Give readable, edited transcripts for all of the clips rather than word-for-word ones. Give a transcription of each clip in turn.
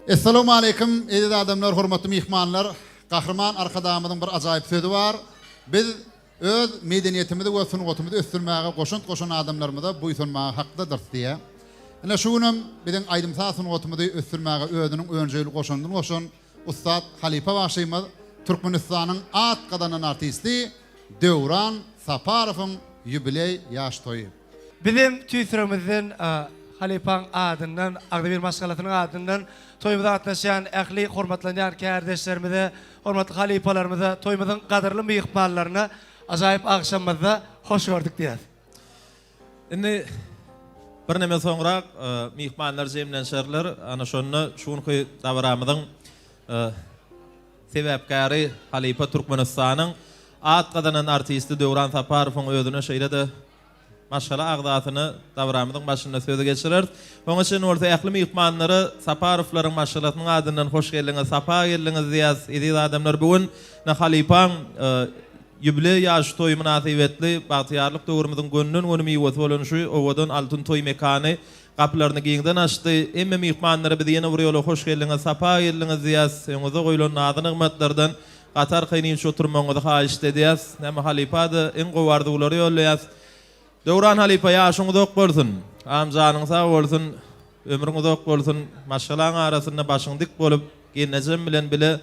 Essalawmaleýkim eziz adamlar hormatly myhmanlar Gahryman Arkadagymyzyň bir ajaýyp sözi bar biz öz medeniýetimizi we sungatymyzy ösdürmäge goşant goşan adamlarymyza buýsanmaga hakdadyrys diýýär. Ine şu günem biziň aýdym-saz sungatymyzy ösdürmäge özüniň önjeýli goşandyny goşan ussat halypa bagşymyz Türkmenistanyň at gazanan artisti Döwran Saparowyň ýubileý ýaş toýy. Bizem tüýs ýüregimizden halypaň adyndan, agzybir maşgalasynyň adyndan toýumyza gatnaşýan ähli hormatlanýan kärdeşlerimize, hormatly halypalarymyza, toýumyzyň gadyrly myhmanlaryna ajaýyp agşamymyzda hoş gördük diýýäs. Indi birneme soňrak myhmanlar jemlenşerler. Ana şonda şu günki dabaramyzyň sebäpkäri halypa Türkmenistanyň at gazanan artisti Döwran Saparowyň özüne şeýle-de maşgala agzasyna dabaramyzyň başynda sözi geçireris. Oňa çenli bolsa ähli myhmanlara Saparowlaryň maşgalasynyň adyndan hoş geldiňiz, sapa geldiňiz diýýäs. Eziz adamlar bu gün halypaň Ýubileý ýaş toýy mynasybetli bagtyýarlyk döwrümiziň gönden-göni miwesi bolan şu owadan altyn toý mekany gapylaryny giňden açdy. Hemme myhmanlara biz ýene bir ýola hoş geldiňiz, sapa geldiňiz diýýäs. Öňüňizde goýlan nazy-nygmatlardan gaty arkaýyn iýip oturmagyňyzy haýyşt edýäs. Näme halypa-da iň gowy arzuwlary ýollaýas. Döwran halypa ýaşyň uzak bolsun. Agam janyň sag bolsun. Ömrüň uzak bolsun. Maşgalaň arasynda başyň dik bolup, gelnejem bilen bile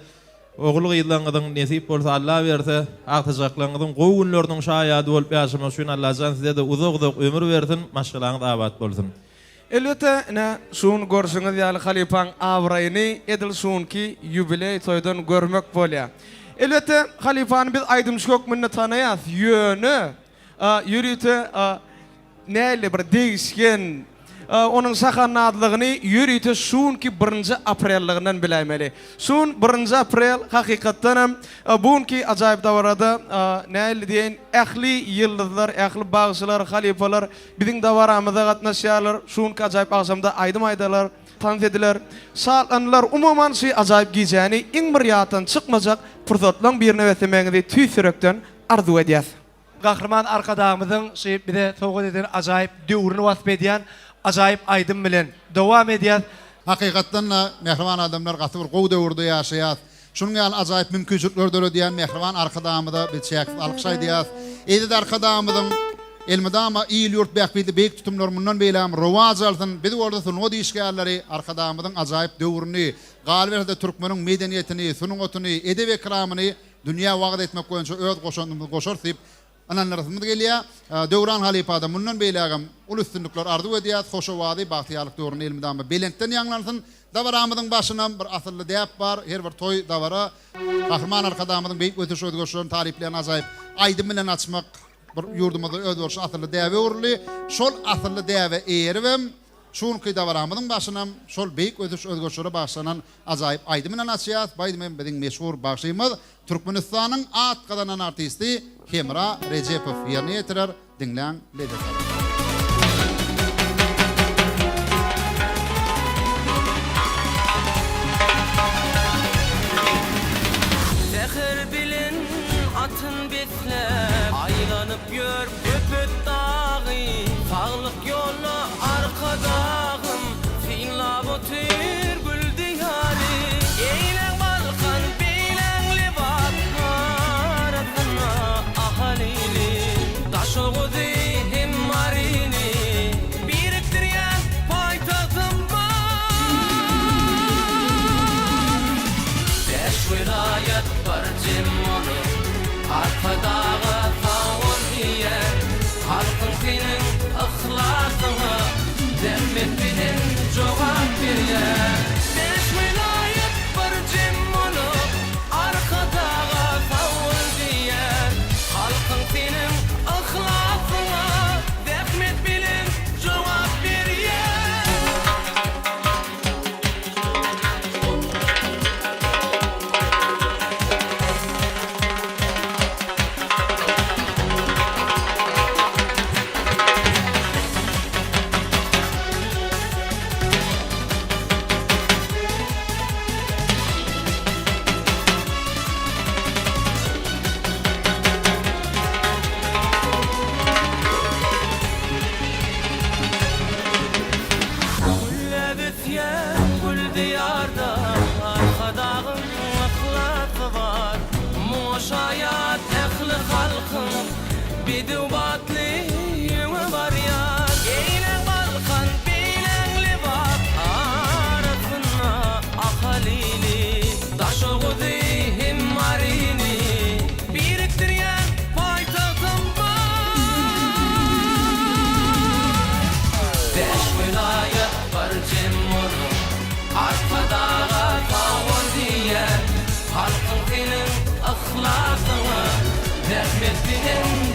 ogul-gyzlaňyzyň nesip bolsa Alla berse, agtyjaklaňyzyň gowy günleriniň şaýady bolup ýaşamak üçin Allajan size-de uzak-uzak ömür bersin, maşgalaňyz abat bolsun. Elbetde, ine, şu gün görşüňiz ýaly halypaň abraýyny edil şu günki ýubileý toýdan görmek bolýar. Elbetde, halypany biz aýdymçy hökmünde tanaýas, ýöne Ýörite nähili bir degişgen, onuň şahandazlygyny ýörite şu günki birinji aprellygyndan biläýmeli. Şu gün birinji aprel hakykatdan hem bu günki ajaýyp dabarada nähili diýeýin, ähli ýyldyzlar, ähli bagşylar, halypalar biziň dabaramyza gatnaşýarlar. Şu günki ajaýyp agşamda aýdym aýdarlar, tans ediler, şatlanylar. Umuman şu ajaýyp gijäni iň bir ýatdan çykmajak pursatlaryň birine beslemegiňizi tüýs ýürekden arzuw edýäs. Gahryman Arkadagymyzyň şu bize sowgat eden ajaýyp döwrüni wasp edýän ajaýyp aýdym bilen dowam edýäs. Hakykatdan-da, mähriban adamlar, gaty bir gowy döwürde ýaşaýas. Şunuň ýaly ajaýyp mümkinçilikleri döredýän mähriban Arkadagymyza biz çäksiz alkyş aýdýas. Eziz Arkadagymyzyň elmydama il-ýurt bähbitli beýik tutumlary mundan beýlägem rowaç alsyn. Biz bolsa sungat işgärleri Arkadagymyzyň ajaýyp döwrüni, galyberse-de türkmeniň medeniýetini, sungatyny, edep-ekramyny dünýä wagyz etmek boýunça öz goşandymyzy goşarys diýip ynandyrasymyz gelýär. Döwran halypada mundan beýlägem uly üstünlikler arzuw edýäris. Hoş owazy bagtyýarlyk döwründe elmydama belentden ýaňlansyn. Dabaramyzyň başynam bir asylly däp bar. Her bir toý, dabara Gahryman Arkadagymyzyň beýik ösüş-özgerişlerini taryplaýan ajaýyp aýdym bilen açmak bir ýurdumyzda özboluşly asylly däbe öwrüldi. Şol asylly däbe eýeribem Şu günki dabaramyzyň başynam şol beýik ösüş-özgerişlere bagyşlanan ajaýyp aýdym bilen açýas. Bu aýdym hem biziň meşhur bagşymyz, Türkmenistanyň at gazanan artisti Hemra Rejepow ýerine ýetirer. Diňläň, lezzet alyň. Säher bilen atyn besläp, aýlanyp ýör Köpetdagy. Saglyk Ýolda Arkadagym synlap otyr gül diýary. Eýläň Balkan, beýläň Lebap, arasynda Ahal ili. Daşoguzy hem Maryny birikdirýän paýtagtym bar. Bäş welaýat bir jem bolup, Arkadaga sag bol diýer. Halkyň seniň yhlasyňa zähmet bilen jogap berýär. Bäş welaýat bir jem bolup, Arkadaga sag bol diýýär. Halkyň seniň yhlasyňa zähmet bilen jogap berýär.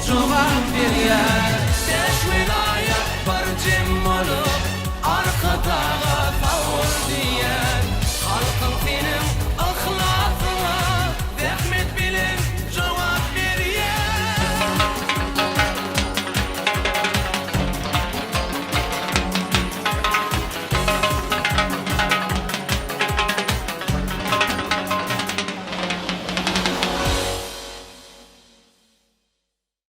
jogap berýär. Bäş welaýat bir jem bolup, Arkadaga sag bol diýýär. Halkyň seniň yhlasyňa zähmet bilen jogap berýär.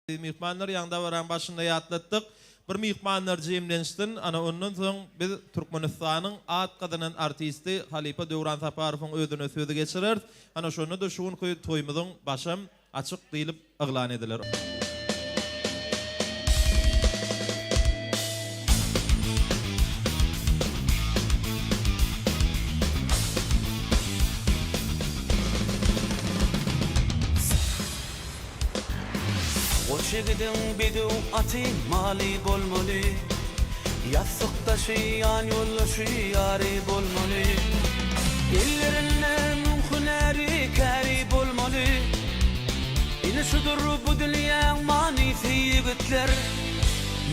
Eziz myhmanlar, ýaňy dabaranyň başynda ýatlatdyk. Bir myhmanlar jemlenişsin, ana ondan soň biz Türkmenistanyň at gazanan artisti halypa Döwran Saparowyň özüne sözi geçireris. Ana şonda-da şu günki toýumyzyň başam açyk diýlip yglan ediler. Goç ýigidiň bedew aty maly bolmaly, Ýassykdaşy, ýanýoldaşy, ýary bolmaly. Ellerinde müň hünäri, käri bolmaly. Ine şudur bu dünýäň manysy ýigitler.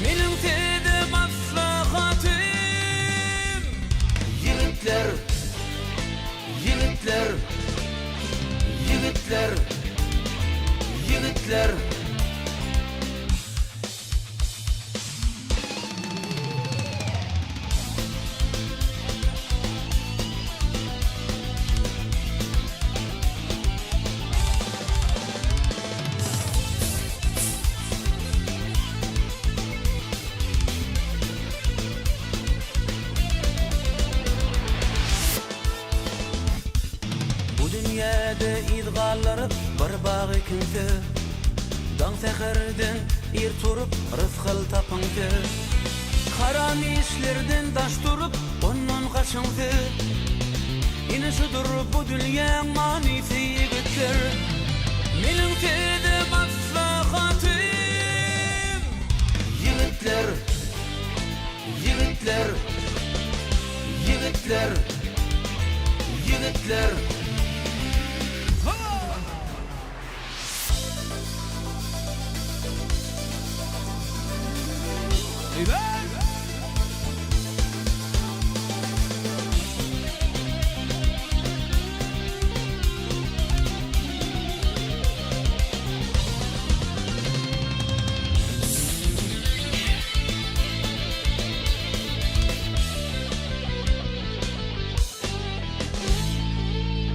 Meniň size maslahatym. Ýigitler! Ýigitler! Ýigitler! Ýigitler! Bu dünýäde yz galdyryp bir bag ekiňse, Daň säherden ir turup rysgal tapyňse, Haram işlerden daş durup ondan gaçyňse, Ine şudur bu dünýäň manysy ýigitler. Meniň size maslahatym ýigitler. Ýigitler! Ýigitler! Ýigitler!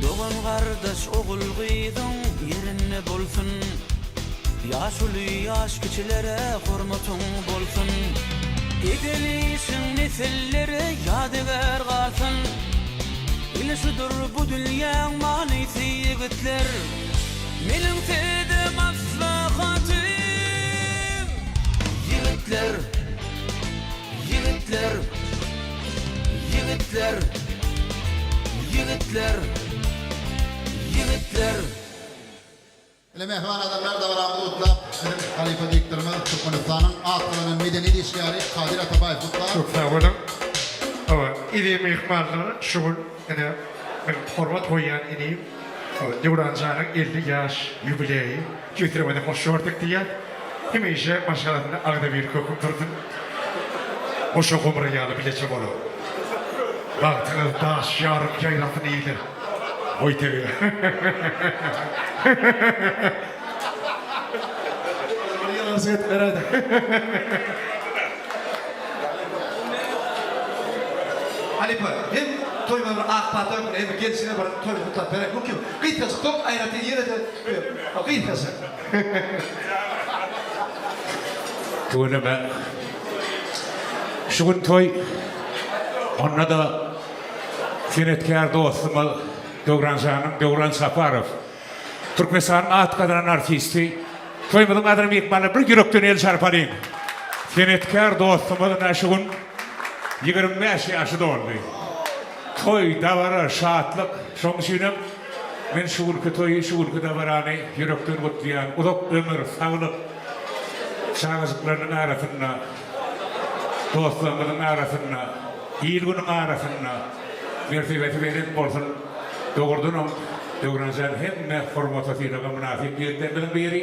Dogan-gardaş, ogul-gyzyň ýerinde bolsun. Ýaşuly ýaş kiçilere hormatyň bolsun. Eden işiň nesillere ýadygär galsyn. Ine şudur bu dünýäň manysy ýigitler. Meniň size maslahatym. Ýigitler, ýigitler, ýigitler, ýigitler, ýigitler. Ine mähriban adamlar dabaramyzy gutlap biziň halypa diktorymyz Türkmenistanyň at gazanan medeniýet işgäri Kadyr Atabaýew gutlar. Köp sag boluň. Hawa, eziz myhmanlar, şu gün ine meniň hormat goýýan inim Döwran janyň 50 ýaş ýubileýi. Tüýs-ýüregimizden hoş gördük diýýäs. Hemişe maşgalasynda agzybirlik höküm sürsün. Goşa gumry ýaly bileje boluň. Bagtyňyz daş ýaryp ýaýrasyn ile. Goý tebigy. Bir ýylanjyk edip beräýdä. Halypa, hem toýuma bir ak pata hökmünde hem gelşiňe bir toýuny gutlap beräý. Mümkin, gysgajyk soň aýratyn ýene-de gysgajyk. Tüweleme. Şu gün toý. Onda-da senetkär dostumyz Döwran janyň, Döwran Saparow. Türkmenistanyň at gazanan artisti. Toýumyzyň gadyry myhmanlar bir ýürekden el çarpalyň. Senetkär dostumyz ine şu gün 25 ýaşy doldy. Toý, dabara, şatlyk. Şonuň üçinem men şu günki toýy, şu günki dabarany ýürekden gutlaýan. Uzak ömür, saglyk, çagajyklarynyň arasynda, dostlarymyzyň arasynda, il-günüň arasynda mertebesi belent bolsun. Dogrudanam, Döwran jan hemme hormata-sylaga mynasyp ýigitlerimiziň biri.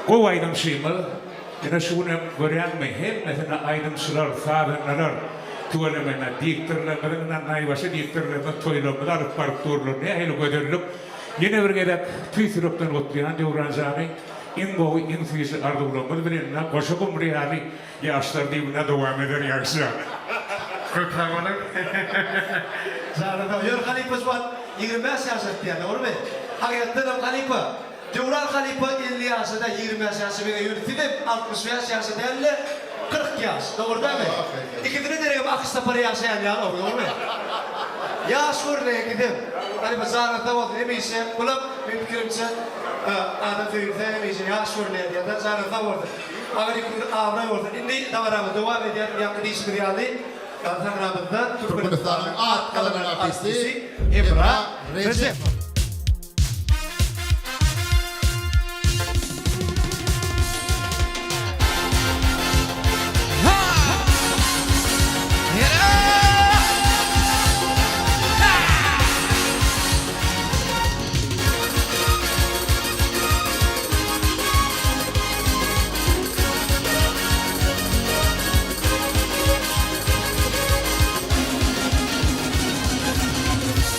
Gowy aýdymçymyz. Ine şu günem görýäňmi hemmesine aýdymçylar, sazandalar tüweleme ine diktorlarymyzyň ine naýbaşy diktorlarymyz toýlarymyzy alyp baryp durlar nähili gözellik. Ýene bir gezek tüýs ýürekden gutlaýan Döwran jany iň gowy iň süýji arzuwlarymyz bilen ine goşa gumry ýaly Ýaşlar diýibine dowam eder ýagşyjan. Köp sag boluň. Janyň sag. Ýöne halypa şu wagt 25 ýaşa diýýär, dogrymy? Hakykatdan hem halypa, Döwran halypa 50 ýaşa däl, 25 ýaşa meňzeýär. Ýöne sizem 65 ýaşa däl-de, 40 ýaş. Dogry dälmi? Ikisine deregem Akyş Sapar ýaşaýan ýaly, dogrymy? Ýaş görünýär ikisem. Halypa janyň sag bolsun hemişe. Bulam meň pikirimçe adam söýünse hemişe ýaş görünýär diýýär-de. Janyň sag bolsun. Agyr ýüküňiz abraý bolsun. Indi dabaramyz dowam edýär. Ýaňky diýşimiz ýaly, sahnamyzda Türkmenistanyň at gazanan artisti Hemra Rejepow.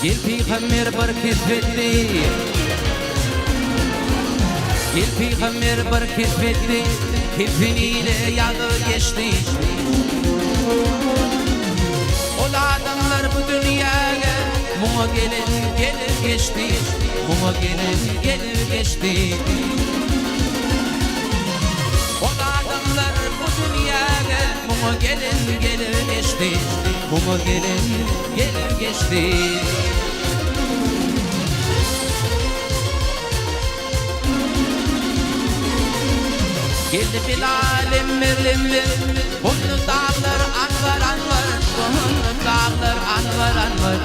Gel pygamber bir kesp etdi Gel pygamber bir kesp etdi Kefin ile ýazyp geçdi Ol adamlar bu dünýäge Muňa gelen gelip geçdi Muňa gelen gelip geçdi Ol adamlar bu dünýäge Muňa gelen gelip geçdi Muňa gelen gelip geçdi. Geldi Bilal emmer emmer Boldy daglar anbar anbar Boldy daglar anbar anbar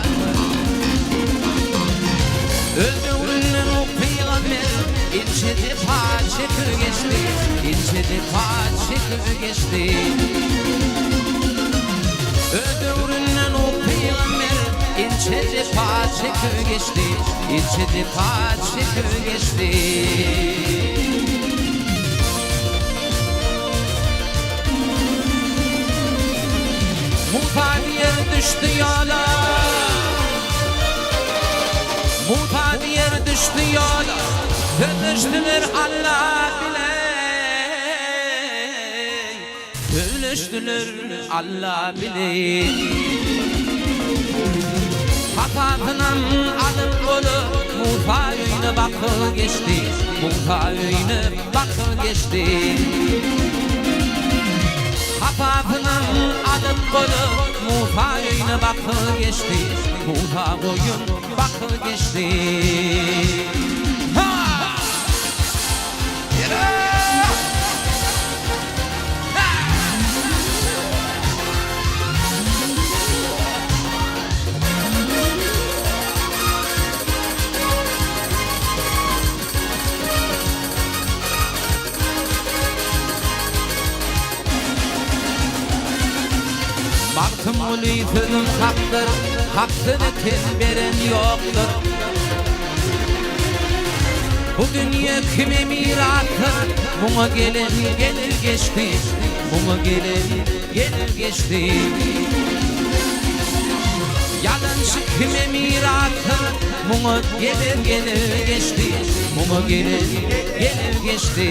Öz döwründen o pygamber Inçe jepa çekip geçdi Inçe jepa çekip geçdi Öz döwründen o pygamber Inçe jepa çekip geçdi Inçe jepa çekip geçdi. Musa diýer düşdi ýola Musa diýer düşdi ýola Sözleşdiler Alla bile Sözleşdiler Alla bile Hasasynam alyp goly Musa öýüne bakyp geçdi Musa öýüne bakyp geçdi Hasasynam alyp goly Musa öýüne bakyp geçdi Musa goýun bakyp geçdi Ha! Magtymguly sözüm hakdyr, hak söze ten beren ýokdur. Bu dünýe kime mirasdyr, muňa gelen gelir geçdi, muňa gelen gelir geçdi. Ýalançy kime mirasdyr, muňa gelen gelir geçdi, muňa gelen gelir geçdi.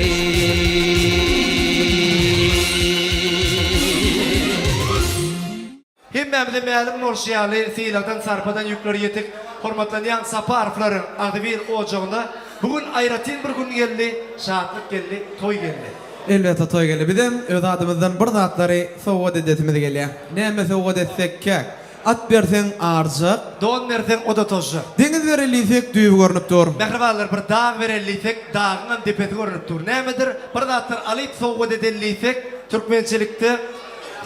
Hemmämize mälim bolşy ýaly, sylagdan, sarpadan ýükleri ýetik hormatlanýan Saparowlaryň agzybir ojagyna bu gün aýratyn bir gün geldi, şatlyk geldi, toý geldi. Elbetde toý geldi. Bizem öz adymyzdan bir zatlary sowgat edesimiz gelýär. Näme sowgat etsekkäk? At berseň arjak. Don berseň o-da tozjak. Deňiz bereli diýsek düýbi görnüp dur. Mähribanlar bir dag bereli diýsek dagyňam depesi görnüp dur. Nämedir bir zatlar alyp sowgat edeli diýsek türkmençilikde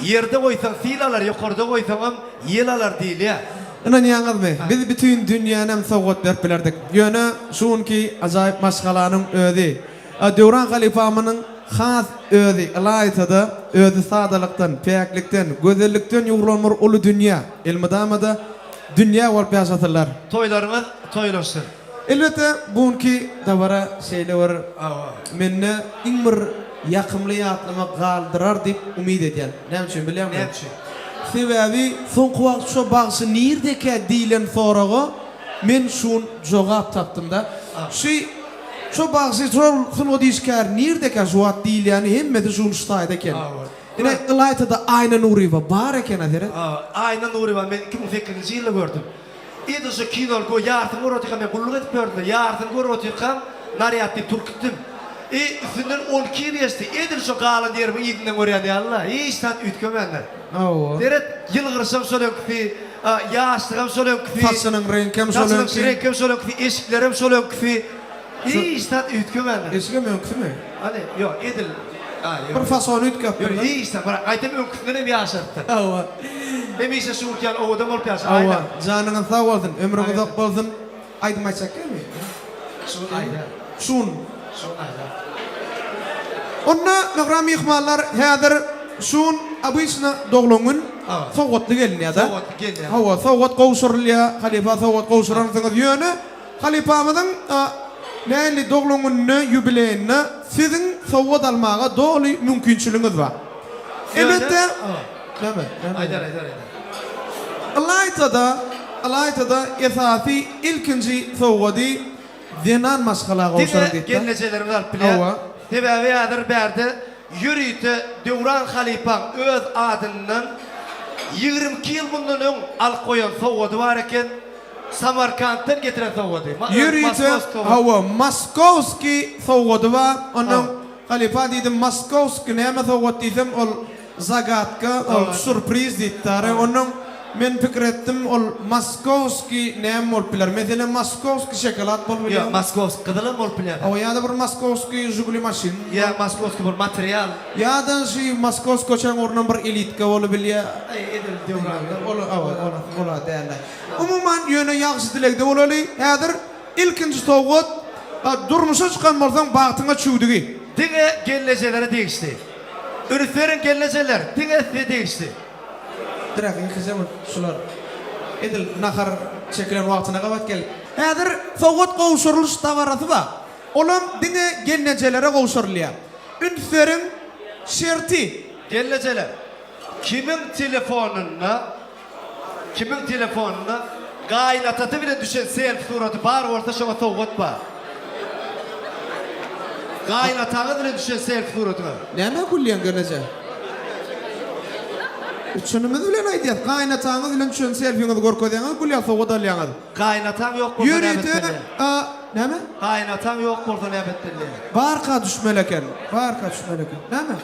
Ýerde goýsaň sil alar, ýokarda goýsaňam ýel alar diýilýär. Ynanýaňyzmy, biz bütin dünýänem sowgat berip bilerdik. Ýöne şu günki ajaýyp maşgalanyň özi, Döwran halypamynyň has özi, ylaýta-da, özi sadalykdan, päklikden, gözellikden ýugrulan bir uly dünýä, elmydama-da dünýä bolup ýaşasynlar. Toýlaryňyz toýlaşsyn. Elbetde, bu günki dabara şeýle bir mende iň bir ýakymly ýatlama galdyrar diýip umyt edýän. Näme üçin bilýäňmi? Näme üçin? Sebäbi soňky wagt şo bagşy nirdekä diýlen soraga men şu gün jogap tapdym-da. Şu şo bagşy, şol sungat işgäri nirdekä şu wagt diýilýäni hemmesi şu gün şu taýda eken. Ine, ylaýta-da Aýna Nuryýewa bar eken-a seret. Aýna Nuryýewa men 2008-nji ýylda gördüm. Edil şo kinony goý ýarsyny görüp otyrkam men gulluk edip ýördüm-de, ýarsyny görüp otyrkam narýad diýip turup gitdim. I üstünden 12 ýyl geçdi, edil şo galan ýerimiň yzyndan görýän ýaly-la, hiç zat üýtgemändir. Hawa. Seret, ýylgyryşam şol öňküsi, ýaşlygam şol öňküsi. Saçynyň reňkem şol Saçynyň öňki. reňkem şol öňküsi, eşiklerem şol öňküsi. Hiç zat üýtgemändir. Eşigem öňküsimi? Hany, ýok, edil, a, ýok. Bir fasony üýtgäpdir. Ýok, hiç zat, bir gaýtam öňküsinden hem ýaşarypdyr. Hawa. Hemişe şu günki ýaly owadan bolup ýaşa, Hawa, Aýna. janyňyz sag bolsun, ömrüň uzak bolsun. Aýdym aýtjak gelmi? Şu gün aýdar. Şu gün. Şu gün aýdar. Onda, mähriban myhmanlar, häzir şu gün obyçno doglan gün sowgatly gelinýär-de. Sowgatly gelinýär. Hawa, sowgat gowşurylýar, halypa sowgat gowşuransyňyz. Ýöne Halypamyzyň nähili doglan gününe, ýubileýine siziň sowgat almaga doly mümkinçiligiňiz bar. Elbetde, näme? Aýdar, aýdar, aýdar. Ylaýta-da, ylaýta-da esasy ilkinji sowgady zenan maşgala gowşuryň Diňe diýip-de. gelnejelerimiz alyp bilýär. Hawa. Sebäbi häzir bärde ýörite Döwran halypaň öz adyndan 22 ýyl mundan öň alyp goýan sowgady bar eken. Samarkantdan getiren sowgady. Ýörite, hawa, moskowskiý sowgady bar. Onnoň, halypa diýdim, moskowskiý näme sowgat diýsem, ol zagadka, ol sýurpriz diýipdi. Ara, onnoň men pikir etdim, ol moskowskiý näme bolup biler? Meselem, moskowskiý şokolad bolup bilýär. Ýok, moskowskiý gyzylam bolup bilýär. Hawa, ýa-da bir moskowskiý žiguli maşyn. Ýa moskowskiý bir material. Ýa-da şu moskowskiý köçäň ugrundan bir elitka bolup bilýär. Aý, edil Döwran. Ol, hawa, ol-a däl-le. Umuman ýöne ýagşy dilegde bolaly. Häzir ilkinji sowgat durmuşa çykan bolsaň bagtyňa çüwdügi. Diňe gelnejelere degişli. Üns beriň gelnejeler, diňe size degişli. Dirak ilkinji bir şular edil nahar çekilen wagtyna gabat gelip. Häzir sowgat gowşurylyş dabarasy bar. Olam diňe gelnejelere gowşurylýar. Üns beriň şerti. Gelnejeler, kimiň telefonynda Kimiň telefonynda gaýynatasy bilen düşen selfi suraty bar bolsa şoňa sowgat bar. Gaýynataňyz bilen düşen selfi suratyňyz. Nämä gülýäň gelneje? Çynymyz bilen aýdýas, gaýynataňyz bilen düşen selfiňizi görkezýäňiz, gülýäs sowgat alýaňyz. Gaýynataň ýok bolsa näme Ýörite etmeli? näme? Gaýynataň ýok bolsa näme etmeli? Barka düşmeli eken. Barka düşmeli eken. Näme?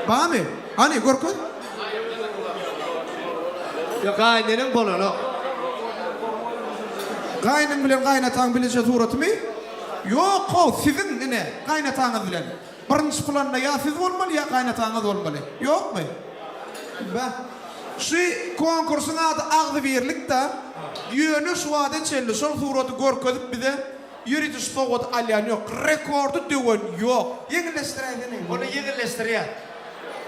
Barmy? Hany, görkez. Ýok, gaýyneneň bolanok. Gaýynyň bilen gaýynataň bileje suratymy? Ýok-how, siziň, ine, gaýynataňyz bilen. Birinji planda ýa siz bolmaly, ýa gaýynataňyz bolmaly. Ýokmy? Beh. Şu konkursyň ady Agzybirlik-dä. Ýöne şu wagta çenli şol suraty görkezip bize Ýörite şu sowgady alýan ýok. Rekordy döwen ýok. Ýeňilleşdiräýsene. Ony ýeňilleşdirýär.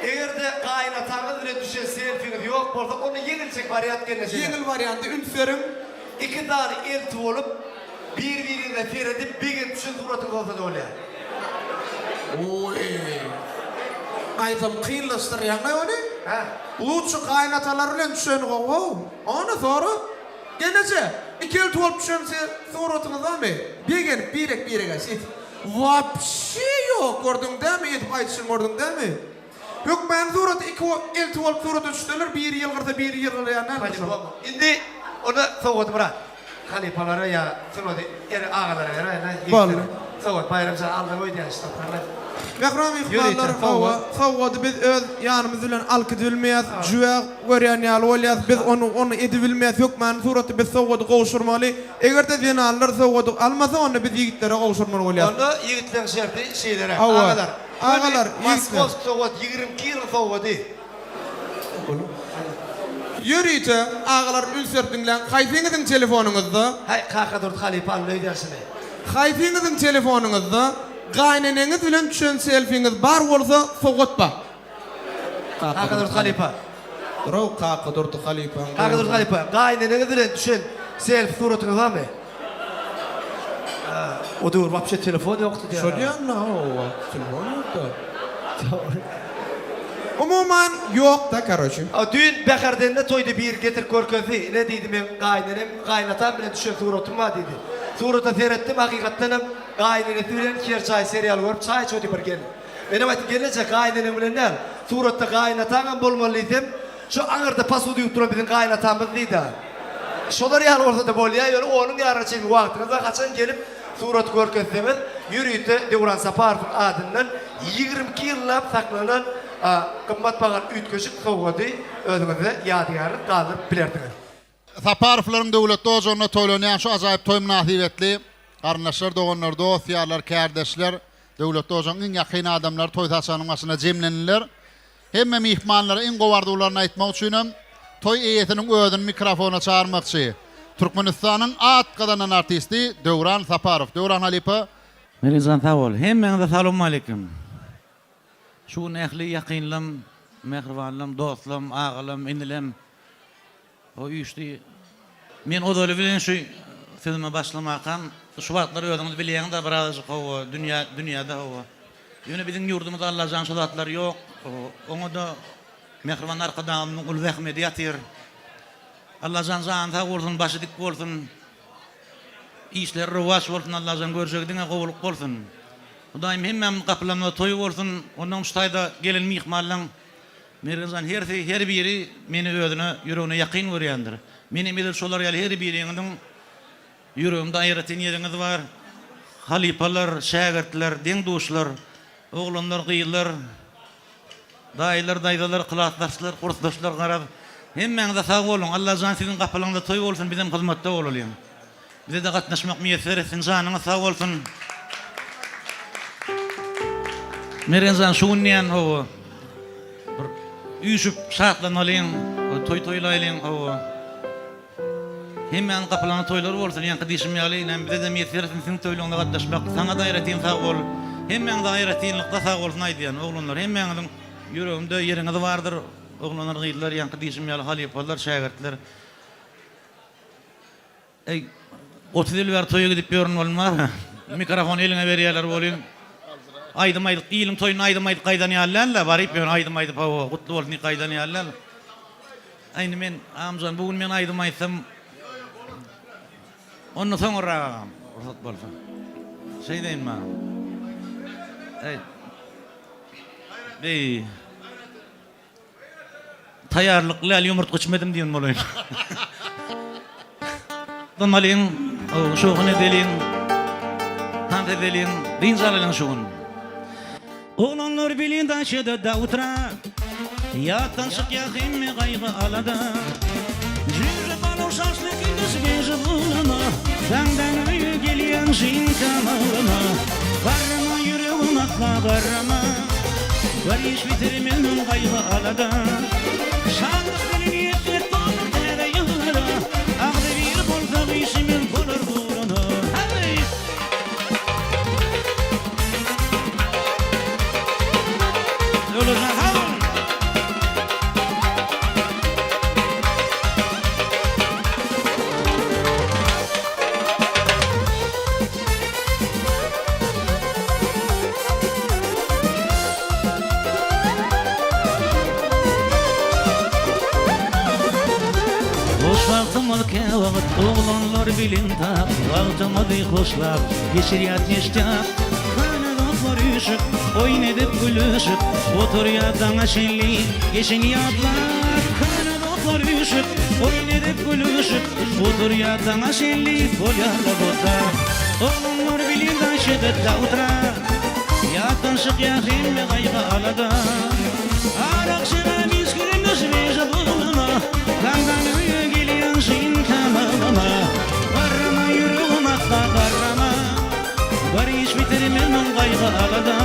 Eger-de gaýynataňyz bilen düşen selfiňiz ýok bolsa, onda ýeňiljek wariant gelnejeler. Ýeňil warianty üns beriň. Iki sany elti bolup, bir-biriňize seredip begenip düşen suratyňyz bolsa-da bolýar. Oý. Gaýtam kynlaşdyrýaňlaý ony. Hä? Lutşy gaýynatalar bilen düşeni gowy-ow. Ony sora. Gelneje, iki elti bolup düşen suratyňyz barmy? Begenip birek birege şeýdip. Wapşe ýok gördüň dämi edip aýdyşyny gördüň dämi? Hökmany surata iki elti bolup surata düşseler biri ýylgyrsa biri ýylgyrýan dälmi şol? Indi onda sowgady Myrat halypalara ýa sunady eri agalara beräýle Boldy. Sowgat Baýram jan aldyň öýdýän şu toparlar. Mähriban myhmanlar hawa sowgady biz öz ýanymyz bilen alkydybilmeýäs jübä görýän ýaly bolýas biz ony ony edibilmeýäs hökmany suratda biz sowgady gowşurmaly egerde zenanlar sowgady almasa onda biz ýigitlere gowşurmaly bolýas. Onda ýigitleň şerti şeýleräk Hawa agalar agalar göni ýigitler. Moskowsk sowgat 22 ýylyň sowgady. Ýörite agalar üns berip diňläň haýsyňyzyň telefonyňyzda. Haý Kakadurdy halypa aldy öýdýän şuny. Haýsyňyzyň telefonyňyzda gaýneneňiz bilen düşen selfiňiz bar bolsa sowgat bar. Kakadurdy halypa. Durow Kakadurdy halypaň. Kakadurdy halypa gaýneneňiz bilen düşen selfi suratyňyz barmy? O döwür wapşe telefon ýokdy diýýär. Şo diýýän-dä, hawa, telefon ýokdy. Umuman, ýok-da, karoçi. A düýn Bäherdende toýda biri getirip görkezdi. Ine diýdi, meň gaýynenem, gaýynatam bilen düşen suratym bar diýdi. Surata seretdim, hakykatdanam gaýynenesi bilen Kerçaý serialy görüp çaý içip otyr bir gelin. Menem aýtdym, gelneje, gaýyneneň bilen däl, suratda gaýynataňam bolmaly diýsem, Şu aňyrda posuda ýuwup duran biziň gaýynatamyz diýdi. Şolar ýaly bolsa-da bolýar, ýöne onuň ýaryna çenli wagtyňyz bar, haçan gelip suraty görkezseňiz, ýörite Döwran Saparowyň adyndan 22 ýyllap saklanan gymmat bahaly üýtgeşik sowgady özüňize ýadygärlik galdyryp bilersiňiz. Saparowlaryň döwletli ojagynda toýlanýan şu ajaýyp toý mynasybetli garyndaşlar, doganlar, dost-ýarlar, kärdeşler, döwletli ojagyň iň ýakyn adamlary toý saçagynyň başynda jemlendiler. Hemme myhmanlara iň gowy arzuwlaryny aýtmak üçinem toý eýesiniň özüni mikrofona çagyrmakçy. Türkmenistanyň at gazanan artisti Döwran Saparow. Döwran halypa. Melijan sag bol. Hemmäňize salowmaleýkim. Şu gün ähli ýakynlam, mähribanlam, dostlam, agalam, inilem o üýşdi. Men ozaly bilen şu sözüme başlamakam, şu wagtlar özüňiz bilýäňiz-ä birazajyk hawa, dünýä dünýäde hawa. Ýöne biziň ýurdumyzda Allajan şo zatlar ýok. Oňa-da mähriban Arkadagymyzyň uly zähmedi ýatyr. Allajan jany sag bolsun, başy dik bolsun. Işleri rowaç bolsun Allajan görjegi diňe gowulyk bolsun. Hudaýym hemmämiziň gapylarymyzda toý bolsun. Onnoň şu taýda gelen myhmanlaň Mergenjan hersi her biri meni özüne ýüregine ýakyn görýändir. Menem edil şolar ýaly her biriňiziň ýüregimde aýratyn ýeriňiz bar. Halypalar, şägirtler, deň-duşlar, oglanlar, gyzlar, daýylar, daýzalar, klasdaşlar, kursdaşlar garaz hemmäňize sag boluň. Allajan siziň gapylaryňyzda toý bolsun bizem hyzmatda bolalyň. Bize-de gatnaşmak miýesser etsin, janyňyz sag bolsun. Mergenjan şu gün diýen hawa bir üýşüp şatlanalyň, toý toýlaýlyň hawa. Hemmäniň gapylaryna toýlar bolsun, ýaňky diýşim ýaly, inem bize-de miýesser etsin siziň toýlaryňyza gatnaşmak. Saňa-da aýratyn sag bol. Hemmäňize aýratynlykda sag bolsun aýdýan, oglanlar. Hemmäňiziň ýüregimde ýeriňiz bardyr, oglanlar, gyzlar, ýaňky diýşim ýaly halypalar, şägirtler. Eý, 30 ýyl bäri toýa gidip ýörün bolmar. Mikrofony eliňe berýärler welin, aýdym aýdyp, iliň toýunda aýdym aýdyp gaýdan ýaly däl-de, baryp ýöne aýdym aýdyp, hawa, gutly bolsun diýip gaýdan ýaly däl. Aý, indi men, Agamjan, bu gün men aýdym aýtsam, onda soňurrak agam, rugsat bolsa. Şeýdeýinmi agam? Eý. Eý. Taýýarlykly däl ýumurtga içmedim diýen bolaýyn. Dynmalyň, şowhun edeliň, tans edeliň, dynç alalyň şu gün. Oglanlar bilin daşyda da utra, Ýatdan çykýar hemme gaýgy-alada. Jüýje balaw şaşlyk ediş beji bulama, Daňdan öýe gelýän jyňka malyma. Garrama ýüregim asla garrama, Bar iş bitirmegim gaýgy-alada. Şatlyk bilen ýetsek bolar täze ýyllara, Agzybir bolsak işimiz bolar ugruna. Heý! Döwletjan sag boluň! Boş wagtymyz käwagt oglanlar bilen tap, Wagtymyzy hoşlap geçirýäs neştýap. Köne dostlar üýşüp, oýun edip gülüşip, Oturýas daňa çenli geçeni ýatlap. Köne dostlar üýşüp, oýun edip gülüşip, Oturýas daňa çenli bolýar-da botlap. Oglanlar bilen daş edip da utra, Ýatdan çykýar hemme gaýgy-alada. Arak şerap içgiden düşmeýje boglama, Daňdan öýe gelýän şyn kamalyma. Garrama ýüregim asla garrama, Bar iş bitirmegim gaýgy-alada.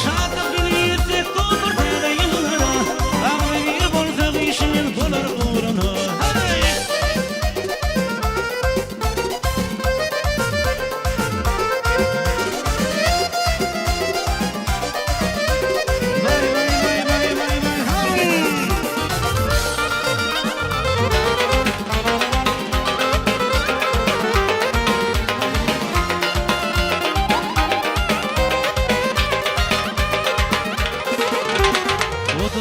Şatlyk bilen ýetsek dolar täze ýyllara, Agzybir bolsak işimiz bolar ugruna. Haý!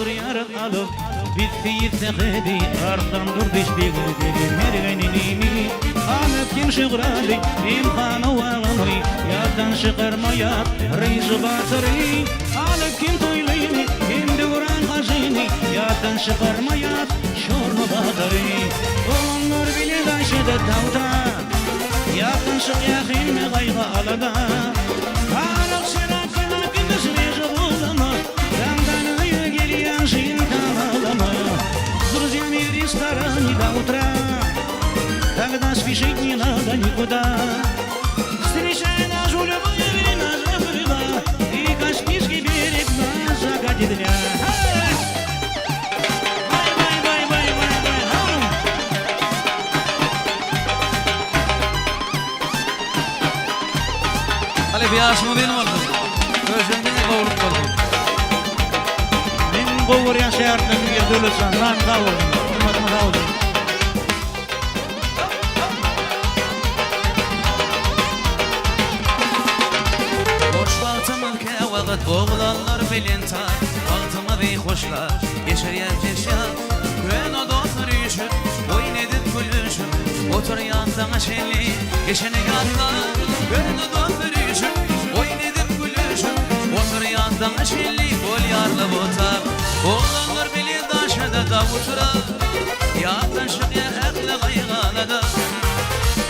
Oturýarys alyp biz Seýit Sähedi, Arslan Durdyş begi, Begi Mergen inimi, Ahmet hem Şygraly, hem Hanow agamy, Ýatdan çykarmaýar Ryžy batyry, Alyp kim Toýlyny, hem Döwran hajyny, Ýatdan çykarmaýar Çorly batyry. Oglanlar bile gaýşyda tagta, Ýatdan çykýar hemme gaýgy-alada. Arak, şerap, gazap, gidiş reje golama, Daňdan öýe gelýän şyn tamalama. S druzyami w restorane do utra, Тогда спешить не надо никуда. Встречай нас в любое время забыла, И Каспийский берег на закате дня. Бай, бай, бай, бай, бай, бай, ау! Halypa ýaşyň uzyn bolsun. Köşegiň diňe gowulyk bolsun. Meň gowy görýän şägirtlerim biri Döwletjan janyň sag bolsun. Hormatyňa sag bolsun. Boş wagtymyz käwagt oglanlar bilen taý Wagtymyzy hoşlap geçirýäs jeşýap Köne dostlar üýşüp oýun edip gülüşip Oturýas daňa çenli geçeni ýatlap Köne dostlar üýşüp oýun edip gülüşip Oturýas daňa çenli bolýarly otag Oglanlar bilen daşada da oturar Ýatdan çykýar ähli gaýgy-alada.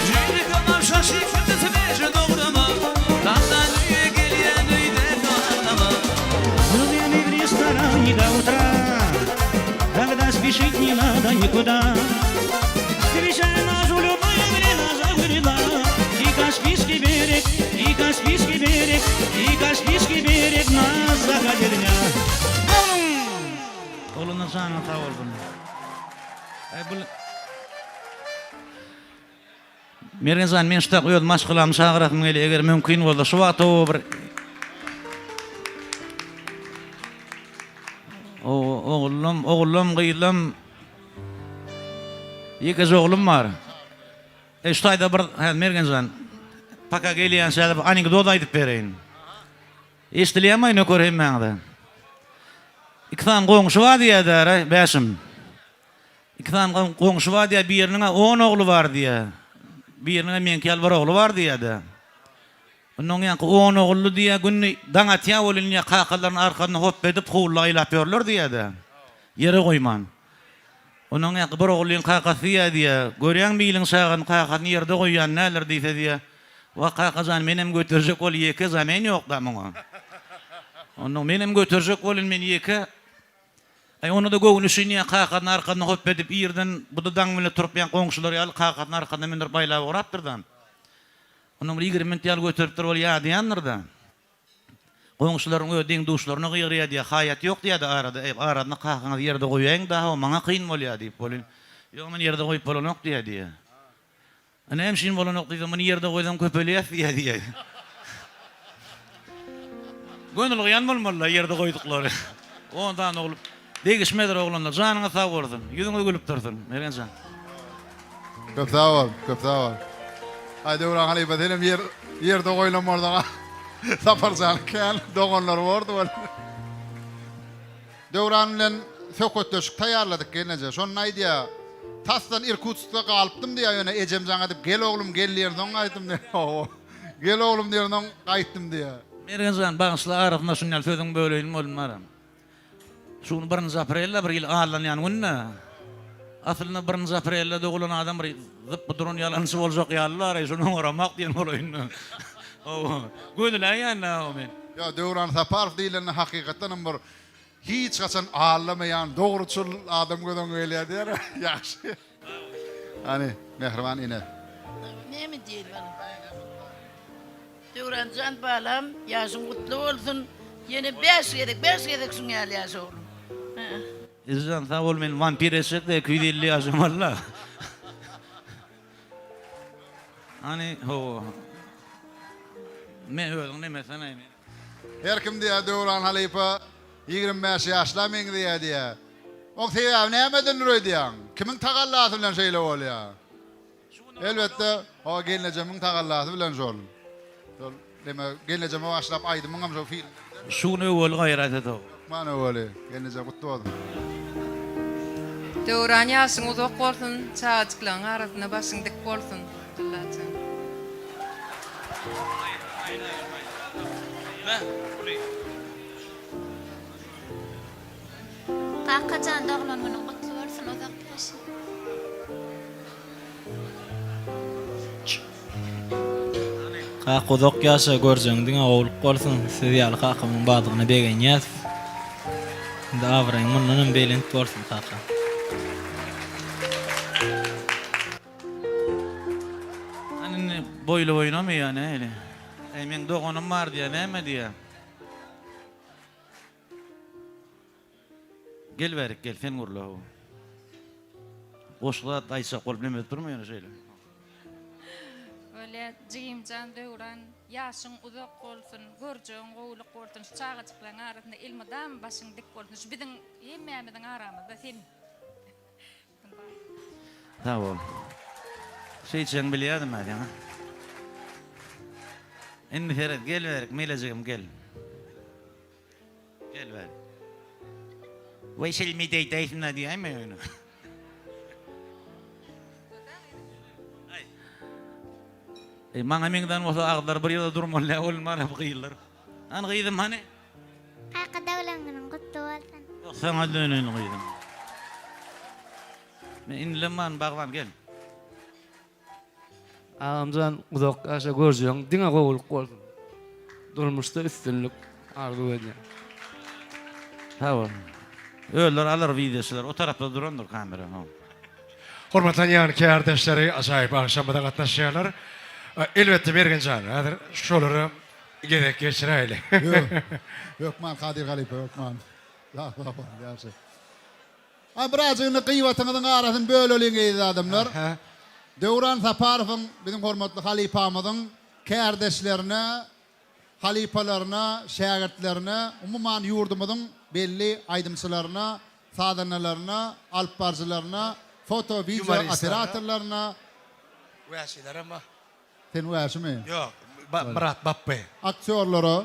Jüýrük aňam şaşyp sütüsi dograma, Daňdan öýe gelýän öýde galama. С друзьями в ресторане до утра, Когда спешить не надо никуда. Встречай нас в любое время загреба, И Каспийский берег, и Каспийский берег, И Каспийский берег на закате дня. Oglanlar janyňyz sag bolsun. Aý bul Mergen jan men şutak öz maşgalamy çagyrasym gelýär eger mümkin bolsa şu wagt o bir O ogullum, ogullum, gyzlym Ýekeje oglum bar. E şu taýda bir hä Mergen jan paka gelýänçä bir anekdot aýdyp bereýin. Eşdilýärmi nöker hemmäňize? Iki sany goňşy bar diýýär-dä, Bäşim. Iki sany goňşy bar diýýär, biriniň-ä on ogly bar diýýär. Biriniň-ä meňki ýaly bir ogly bar diýýär-dä. Onda oň ýaňky on ogully diýýär, günde daň atýar welin diýýär, kakalaryny arkasynda hopba edip howluda aýlap ýörler diýýär-dä. Ýere goýman. Onda oň ýaňky bir ogullyň kakasy diýýär diýýär, görýäňmi iliň çagasyny kakasyny ýerde goýýan däldir diýse diýýär. Wah, kaka jan, menem göterjek bol, ýeke zamen ýok-da muňa. Onda menem göterjek bolyn, men ýeke. Aý, onda-da göwni düşünýär, kakasyny arkasyna hopba edip, irden bu-da daň bile turup, ýaňky goňşular ýaly kakasyny arkasyna mündürip aýlap ugrapdyr-da. Ondan bir 20 minut ýaly göteripdir, ol ýadaýandyr-da. Goňşularyň öz deň-duşlaryna gygyrýar diýýär, haýat ýok diýýär-de arada, eý, arasynda kakaňyzy ýerde goýaýyň-da, hawa, maňa kyn bolýar diýip, welin, ýok, meni ýerde goýup bolanok diýýär diýýär. A näme üçin bolanok diýsem, muny ýerde goýsaň köpelýäs diýýär diýýär. Gönülgyan bolmaly-da ýerde goýduklary. On sany ogul. Degişmedir oglanlar. Janyňyz sag bolsun. Ýüzüňiz gülüp dursun. Mergen jan. Köp sag bol, köp sag bol. Aý Döwran halypa senem ýer ýerde goýlan bolsaň Saparjanyň kän doganlary bordy weli. Döwran bilen söhbetdeşlik taýýarladyk gelneje. Şonda aýdýar, Tasdan Irkutskda galypdym diýýär, ýöne ejem jaň edip gel oglum gel diýensoň gaýtdym diýýär. Hawa. Gel oglum diýensoň gaýtdym diýýär. Mergen jan, bagyşla arasynda şuny ýaly sözüňi böleýin boldum baram. Şu gün birinji aprelde bir ýyl allanýan günde. Aslynda birinji aprelde dogulan adam bir zypby duran ýalançy boljak ýaly-la, şuny oňaramok diýen bolaýyn. Hawa. Gözläýän-dä men. Ýa Döwran Saparow diýlende hakykatdanam bir hiç haçan aldamaýan dogruçyl adam göz öňüňe gelýär diýer. Ýagşy. Hany, mähriban ene. Näme diýeli balam. Döwranjan balam ýaşyň gutly bolsun. Ýene bäş gezek, bäş gezek şuň ýaly ýaşa oglum. Ejejan sag bol men wampir etjekde 250 ýaşamalyda. Hany hawa. Men özüň nemesene men. Her kim diýýär Döwran halypa 25 ýaşla meňzeýär diýýär. Oň sebäbi nämedendir öýdýäň? Kimiň tagallasy bilen şeýle bolýar? Elbetde, o gelnejemiň tagallasy bilen şol. Şol neme gelnejeme başlap aýdymyňam şol film. Şu gün öweli gaýrat et ow. Hökman öweli. Gelneje gutly bolsun. Döwran ýaşyň uzak bolsun çagajyklaň arasynda başyň dik bolsun Allajan. Kakajan doglan günüň gutly bolsun uzak ýaşa. Kaka uzak ýaşa görjegiň diňe gowluk bolsun siz ýaly kakamyň bardygyna begenýäs indi abraýyň mundanam belent bolsun kaka. Hany indi boýly boýunamy ýa nähili? Äý meň doganym bar diýýä näme diýýä? Gel bärik gel sen gürle how. Goşgy zat aýtjak bolup neme edip durma ýöne şeýle. Bolýa jigimjan Döwran ýaşyň uzak bolsun görjegiň gowulyk bolsun şu çagajyklaň arasynda elmydama başyň dik bolsun şu biziň hemmämiziň aramyzda sen Sag bol. Şeýtjegiňi bilýärdim men seň. Indi seret gel bärik melejigim gel. Gel bäri. Weý şeýle medeýdäýsin-dä diýäýme ýöne. Eý, maňa meňzän bolsa agyzlary bir ýerde durmaly däl, ol mana bu gyzlar. Hany gyzym hany? Kaka doglan günüň gutly bolsun. Ýok, saňa döneýin gyzym. Men inilem barmy bagban gel. Agamjan uzak ýaşa görjegiň diňe gowulyk bolsun. Durmuşda üstünlik arzuw edýän. Sag bol. Özleri alar wideoçylar o tarapda durandyr kamera ho. Hormatlanýan kärdeşleri ajaýyp agşamyza gatnaşýarlar. Elbetde Mergenjan häzir şolara gezek geçiräýeli. Hökman Kadyr halypa hökman. Sag bol ýagşy. A birazjyk indi gyýbatyňyzyň arasyny böleliň eziz adamlar. Döwran Saparowyň biziň hormatly halypamyzyň kärdeşlerine, halypalaryna, şägirtlerine, umuman ýurdumyzyň belli aýdymçylaryna, sazandalaryna, alypbaryjylaryna, foto, wideo operatorlaryna, Wäşilerem bar. Sen wäşimi? Ýok, Myrat Bapby. Aktýorlara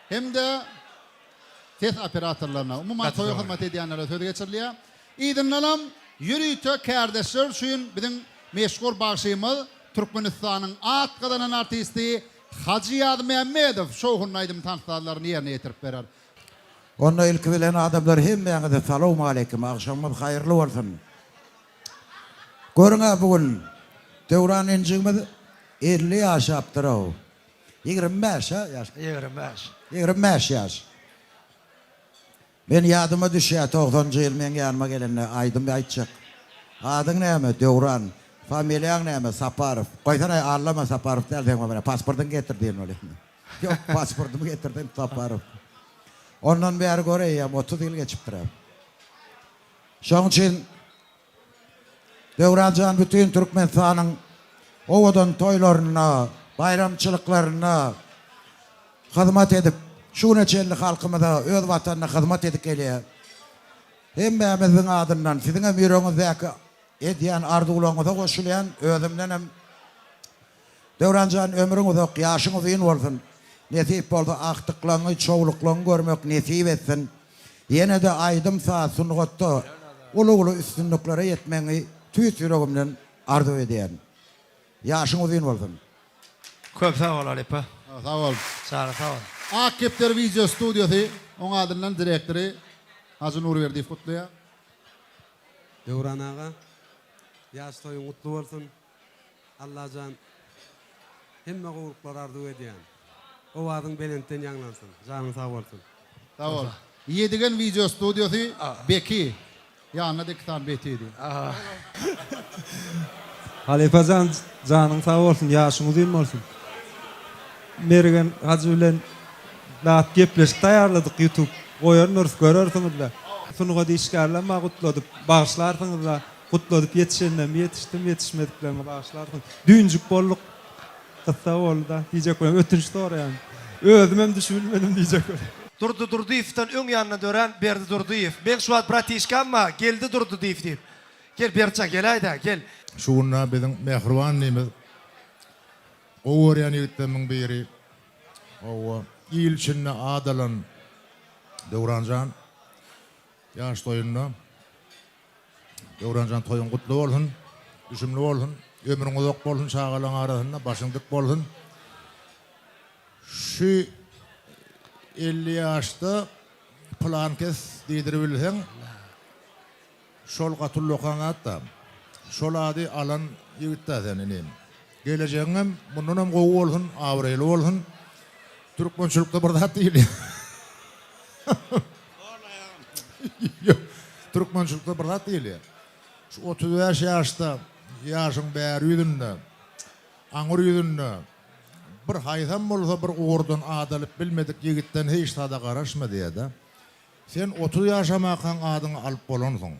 hem-de ses operatorlaryna, umuman toýa hyzmat edýänlere söz geçirilýär. Yzyndanam ýörite kärdeşler üçin biziň meşhur bagşymyz, Türkmenistanyň at gazanan artisti Hajy Ýazmämmedow şowhunly aýdym-tans sazlaryny ýerine ýetirip berer. Onda ilki bilen adamlar hemmäňize salowmaleýkim, agşamyňyz haýyrly bolsun. Görüň-ä bu gün Döwran injigimiz 50 ýaşapdyr-ow. 25 a ýaş? 25. 25 ýaş. Men ýadyma düşýär togsanjy ýyl meň ýanyma gelende aýdym aýtjak. Adyň näme? Döwran. Familiýaň näme? Saparow. Goýsana allama Saparow däl seň familiýaň. Pasportyňy getir diýen bolýar. Ýok, pasportymy getirdim Saparow. Ondan bäri gör eýýäm 30 ýyl geçipdir-ä. Şonuň üçin Döwran jan bütin Türkmenistanyň owadan toýlarynda, baýramçylyklarynda hyzmat edip, şu güne çenli halkymyza, öz Watanyna hyzmat edip gelýär. Hemmämiziň adyndan siziňem ýüregiňizdäki edýän arzuwlaryňyza goşulýan, özümdenem Döwran jan ömrüň uzak, ýaşyň uzyn bolsun. Nesip bolsa agtyklaňy, çowluklaňy görmek nesip etsin. Ýene-de aýdym-saz sungatda uly-uly üstünliklere ýetmegiňi tüýs ýüregimden arzuw edýärin. Ýaşyň uzyn bolsun. Köp sag bol halypa. Sag bol. Janyň sag bol. Ak kepderi wideo studiýasy oň adyndan direktory Hajy Nurberdiýew gutlaýar. Döwran aga ýaş toýuň gutly bolsun. Allajan hemme gowulyklary arzuw edýän. Owazyň belentden ýaňlansyn. Janyň sag bolsun. Sag bol. Ýedigen wideo studiýasy Beki. Ýanynda-da iki sany Beti diýip. Halypajan janyň sag bolsun ýaşyň uzyn bolsun. Mergen hajy bilen zat gepleşik taýýarladyk ýutub goýandyrys görersiňizle. Sungat işgärlem bar gutladyp bagyşlarsyňyzla. Gutladyp ýetişenlerimi ýetişdim, ýetişmediklerimi bagyşlarsyň. Düýnjük bolduk. Gyssa boldy-da. Diýjek bolýan, ötünç soraýan. Özümem düşünmedim diýjek bolýan. Durdy Durdyýewden öň ýanynda dörän Berdi Durdyýew. Meň şu wagt bratişkam bar, Geldi Durdydyýew diýip. Gel Berdijan geläý-dä, gel. Şu günde biziň mähriban inimiz, gowy görýän ýigitlerimiň biri, hawa, il içinde at alan. Döwranjan ýaş toýunda Döwranjan toýuň gutly bolsun, düşümli bolsun, ömrüň uzak bolsun, çagalaň arasynda başyň dik bolsun. Şu 50 ýaşda pylankes diýdiribilseň, Şol gaty ullakan zat-da. Şol ady alan ýigit-dä sen, inim. Gelejegiňem mundanam gowy bolsun, abraýly bolsun. Türkmençilikde bir zat diýilýär. Ýok, türkmençilikde bir zat diýilýär. Şu 35 ýaşda, ýaşyň bäri ýüzünde, aňyr ýüzünde bir haýsam bolsa bir ugurdan at alyp bilmedik ýigitden hiç zada garaşma diýýär-de. Sen 30 ýaşamakaň adyňy alyp bolansyň.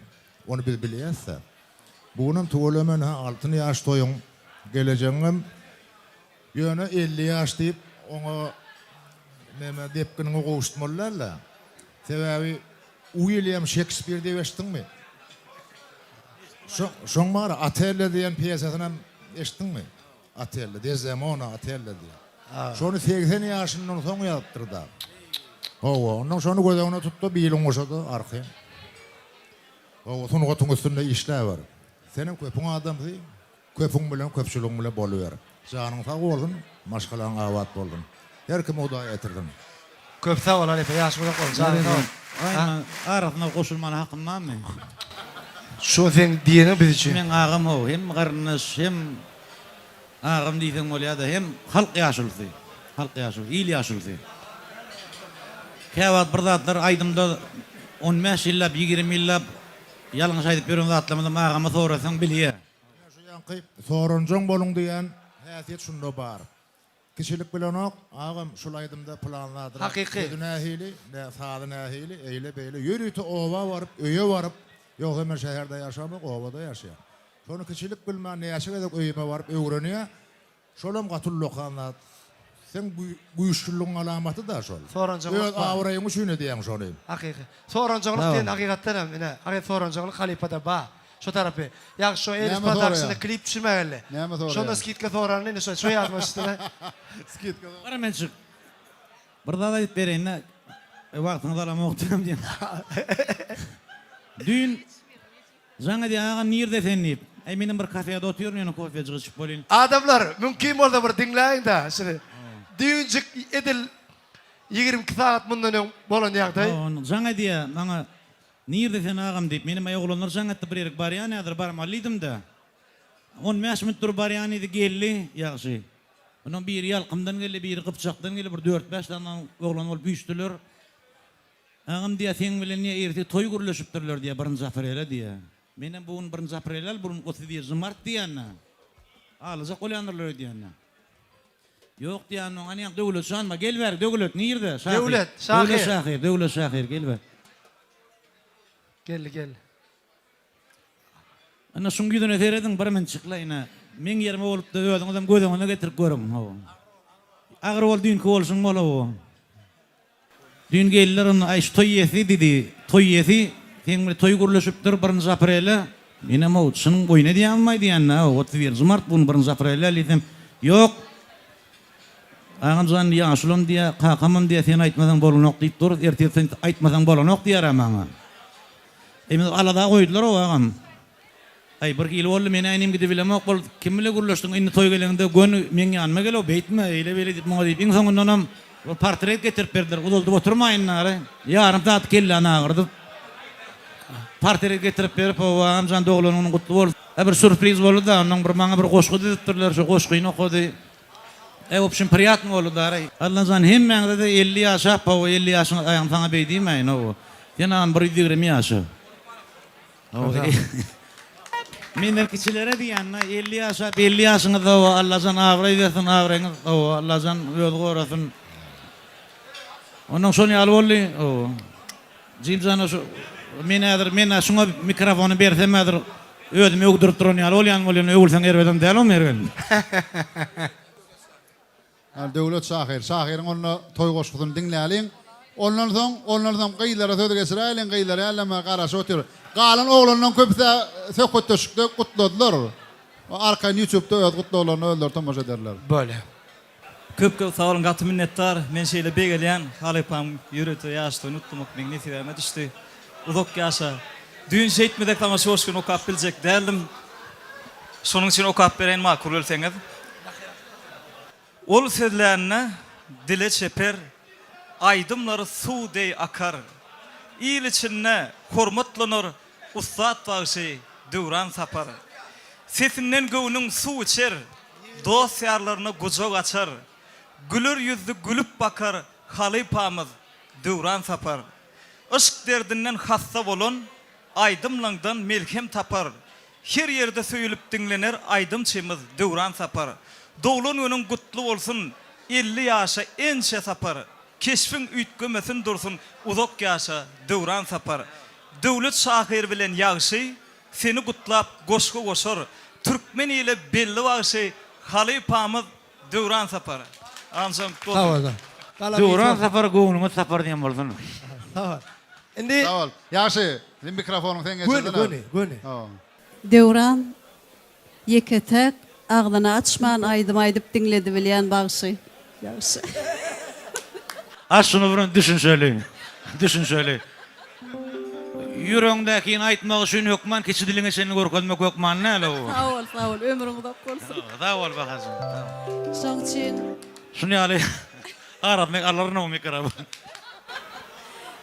Ony biz bilýäs-dä. Bu günem tüweleme ine altyn ýaş toýuň, gelejegiňem ýöne 50 ýaş diýip oňa neme depginiňi gowşutmaly däl-dä. Sebäbi Uilýam Şekspir diýip eşitdiňmi? Şo şoň bar Otello diýen pýesasynam eşitdiňmi? Otello, Dezdemona Otello diýen. Şony 80 ýaşyndan soň ýazypdyr-da. Hawa, ondan şony göz öňüne tut-da, biliň goşa-da, arkaýyn. Hawa, sungatyň üstünde işläber. Senem köpüň adamsy, köpüň bilen, köpçüligiň bilen boluber. Janyň sag bolsun, maşgalaň abat bolsun. Her kimi Hudaý ýetirsin. Köp sag bol halypa ýaşyň uzak bolsun janyň sag bolsun. Gaýyma arasyna goşulmana hakym barmy? Şo seň diýeniň biz üçin. Meň agam how hem garyndaş hem agam diýseň bolýada hem halk ýaşulusy halk ýaşulusy il ýaşulusy. Käwagt bir zatlar aýdymda on bäş ýyllap ýigrimi ýyllap ýalňyş aýdyp ýören zatlarymyzam agama sorasaň bilýä. Ine şu ýaňky soranjaň boluň diýen häsiýet şunda bar. Kiçilik bilenok agam şul aýdymda pylan zadyň Hakyky. sözi nähili, nä sazy nähili, eýle beýle ýörite oba baryp, öýe baryp, ýogsa men şäherde ýaşamok obada ýaşaýan. Şony kiçilik bilmän näçe gezek öýüme baryp öwrenýä, şolam gaty ullakan zat. Seň güýçlüligiň alamaty-da şol. Soranjaňlyk Öz bar. abraýyň üçin edýäň şony. Hakyky. Soranjaňlyk Sag diýen bol. hakykatdan hem ine, hakyky soranjaňlyk halypada bar. Şo tarapy. Ýagşy şo Elis Näme Productiona soraýaň? klip düşürmäge geldi. Näme soraýaň? Şonda skidka soranyny indi şo şo ýadyma düşdüle. Skidka Bir menjik bir zat aýdyp bereýin-de, wagtyňyzy alamok diýen diýen. Düýn jaň edýär, agam nirde sen diýip. Äý menem bir kafede otyryn ýöne kofejik içip bolýyn. Adamlar, mümkin bolsa bir diňläýiň-dä şuny. Düýnjik edil 22 sagat mundan öň bolan ýagdaý. Jaň edýär maňa Nirde sen agam diýip, menem aý oglanlar jaň etdi bir ýerik barýan häzir barmaly diýdim-de. On bäş minut durup barýan diýdi, geldi, ýagşy. Ondan biri Ýalkymdan geldi, biri Gypjakdan geldi, bir dört-bäş sany oglan bolup üýşdüler. Agam diýýär, seň bilen diýýär, ertir toý gürleşipdirler diýýär, birinji aprele diýýär. Menem bu gün birinji aprel däl, bu gün otuz birinji mart diýýän-de. Alajak bolýandyrlar öýdýän-de. Ýok diýýän oň, anýak Döwlet janma, gel bäri, Döwlet, nirde? Şahyr. Döwlet, şahyr. Döwlet şahyr, Döwlet şahyr, gel bäri. Geldi, geldi. Ine şuň ýüzüne serediň bir minçikle ine. Meň ýerime bolupda özüňizem göz öňüne getirip görüň. Hawa. Agyr bol düýnki bolşuň bol hawa. Düýn geldiler onda aý şu toý iýesi diýdi. Toý iýesi seň bilen toý gürleşipdir birinji aprele. Menem how çynyň oýun edýäňizmi aý diýende how 31 mart bu gün birinji aprel däl diýsem ýok Agamjan ýaşulam diýýär kakamam diýýär sen aýtmasaň bolanok diýip dur ertir sen aýtmasaň bolanok diýýär-ä maňa. Eý meni alada goýdular how agam. Aý bir hili boldy men änim gidibilemok bol kim bile gürleşdiň indi toý geleňde göni meň ýanyma gelow beýtme eýle beýle diýip muňa diýip iň soňundanam bir portret getirip berdiler uzaldyp oturmaýyn nary ýarym sagat kelläni agyrdyp portret getirip berip hawa agamjan doglan günüň gutly bolsun a bir sýurpriz boldy da onnoň bir maňa bir goşgy düzüpdirler şo goşgyny okady e wobşim priýatny boldy daraý Allajan hemmäňize-de 50 ýaşap hawa 50 ýaşyňyz aýaň saňa beý diýmäýin hawa sen agam bir 120 ýaşa. Menden kiçilere diýýän-de, 50 ýaşap, 50 ýaşyňyzda hawa, Allajan abraý bersin, abraýyňyz hawa, Allajan özi gorasyn. Onnoň şol ýaly boldy, hawa. Jimjana şu, men häzir, men-ä şuňa mikrofony bersem häzir özümi öwdürip duran ýaly bolýan bolýan, öwülseň erbedem däl-ow Mergen. Hany Döwlet şahyr. Şahyryň onda toý goşgusyny diňläliň. Ondan soň, ondan soň gyzlara söz geçiräýeliň, gyzlar hälem garaşyp otyr. Galan oglanlaň köpüs-ä söhbetdeşlikde gutladylar. Arkaýyn ýutubda öz gutlaglaryna özleri tomaşa ederler. Bolýa. Köp köp sag boluň gaty minnetdar. Men şeýle begenýän halypam ýörite ýaş toýuny gutlamak meň nesibäme düşdi. Uzak ýaşa. Düýn şeýtmesek saňa şu goşgyny okap biljek däldim. Şonuň üçin okap bereýin makul bilseňiz. Ol sözlände dile çeper, aýdymlary suw deý akar. Il içinde hormatlanar ussat bagşy Döwran Sapar. Sesinden göwnüň suw içer, dost-ýarlaryna gujak açar. Güler ýüzli gülüp bakar halypamyz Döwran Sapar. Yşk derdinden hassa bolan aýdymlaňdan melhem tapar. Her ýerde söýülip diňlener aýdymçymyz Döwran Sapar. Doglan günüň gutly bolsun 50 ýaşa ençe sapar. Keşbiň üýtgemesin dursun uzak ýaşa Döwran Sapar. Döwlet şahyr bilen ýagşy seni gutlap goşgy goşar. Türkmen ile belli bagşy halypamyz Döwran Sapar. Agam Sag bol. Döwran Sapar göwnüňiz tapar diýen bolsun. Sag bol. Indi Sag bol. Ýagşy, sen mikrofonyňy sen geçirsene. Göni, göni, göni. Döwran ýeke-täk agzyny açman aýdym aýdyp diňledibilýän bagşy. Ýagşy. A şuny bir düşünşeli. Düşünşeli. Ýüregiňdäkini aýtmak üçin hökman kiçi diliňe çenli görkezmek hökman däl-ow. Sag bol, sag bol. Ömrüň uzak bolsun. Sag bol Bahajym. Sag bol. Şoň üçin. Şuny ýaly arasyny alaryn-ow mikrofon.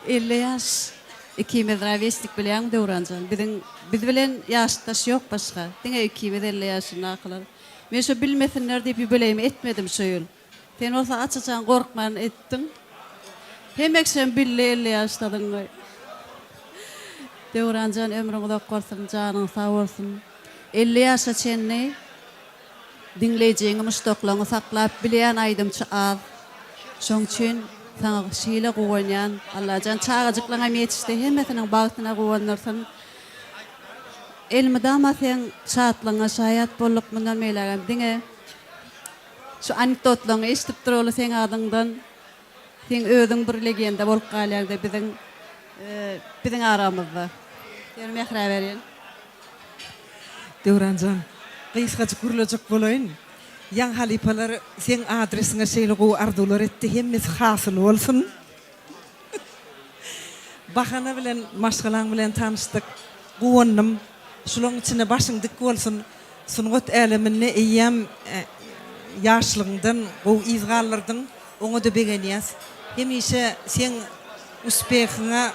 50 ýaş ikimiz rawesnik bilýäňmi Döwranjan biziň biz bilen ýaşdaş ýok başga diňe ikimiz 50 ýaşyndakylar men şo bilmesinler diýip ýubileýimi etmedim şu ýyl sen bolsa aç-açan gorkman etdiň hemekşem bildi 50 ýaşdadygyňy Döwranjan ömrüň uzak bolsun janyň sag bolsun 50 ýaşa çenli Diňleýjiňi muşdaklaňy saklap bilýän aýdymçy az. Şoň üçin saňa şeýle guwanýan. Allajan çagajyklaňam ýetişdi hemmesiniň bagtyna guwandyrsyn. Elmydama seň şatlygyňa şaýat bolduk mundan beýlägem diňe şu anekdotlaňy eşidip duraly seň adyňdan. Seň özüň bir legenda bolup galýaňda biziň biziň aramyzda. Seni Mährä berýän. Döwranjan, gysgajyk gürlejek bolaýyn. Ýaňy halypalar seň adresiňe şeýle gowy arzuwlar etdi, hemmesi hasyl bolsun. Bahana bilen maşgalaň bilen tanyşdyk. Guwandym. Şulaň içinde başyň dik bolsun. Sungat äleminde eýýäm ýaşlygyňdan gowy yz galdyrdyň. Oňa-da begenýäs. Hemişe seň uspehyňa,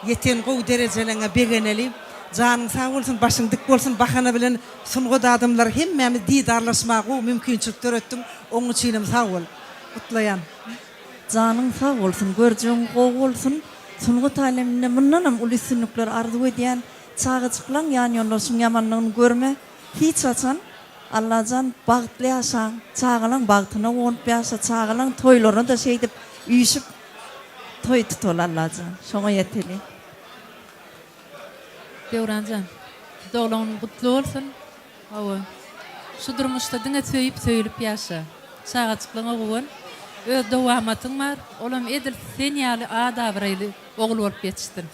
ýeten gowy derejeleňe begeneli. Janyň sag bolsun, başyň dik bolsun. Bahana bilen sungat adamlary hemmämiz didarlaşmaga gowy mümkinçilik döretdiň. Oň üçinem sag bol. Gutlaýan. Janyň sag bolsun, görjegiň gowy bolsun. Sungat äleminde mundanam uly üstünlikler arzuw edýän. Çagajyklaň ýanýoldaşyň ýamanlygyny görme hiç haçan Allajan bagtly ýaşaň çagalaň bagtyna guwanyp ýaşa çagalaň toýlaryna-da şeýdip üýşüp toý tutaly Allajan şoňa ýeteli. Döwranjan, doglan günüň gutly bolsun. Hawa. Şu durmuşda diňe söýüp, söýülip ýaşa. Çagajyklaňa guwan. Öz dowamatyň bar. Olam edil sen ýaly at-abraýly ogul bolup ýetişsin.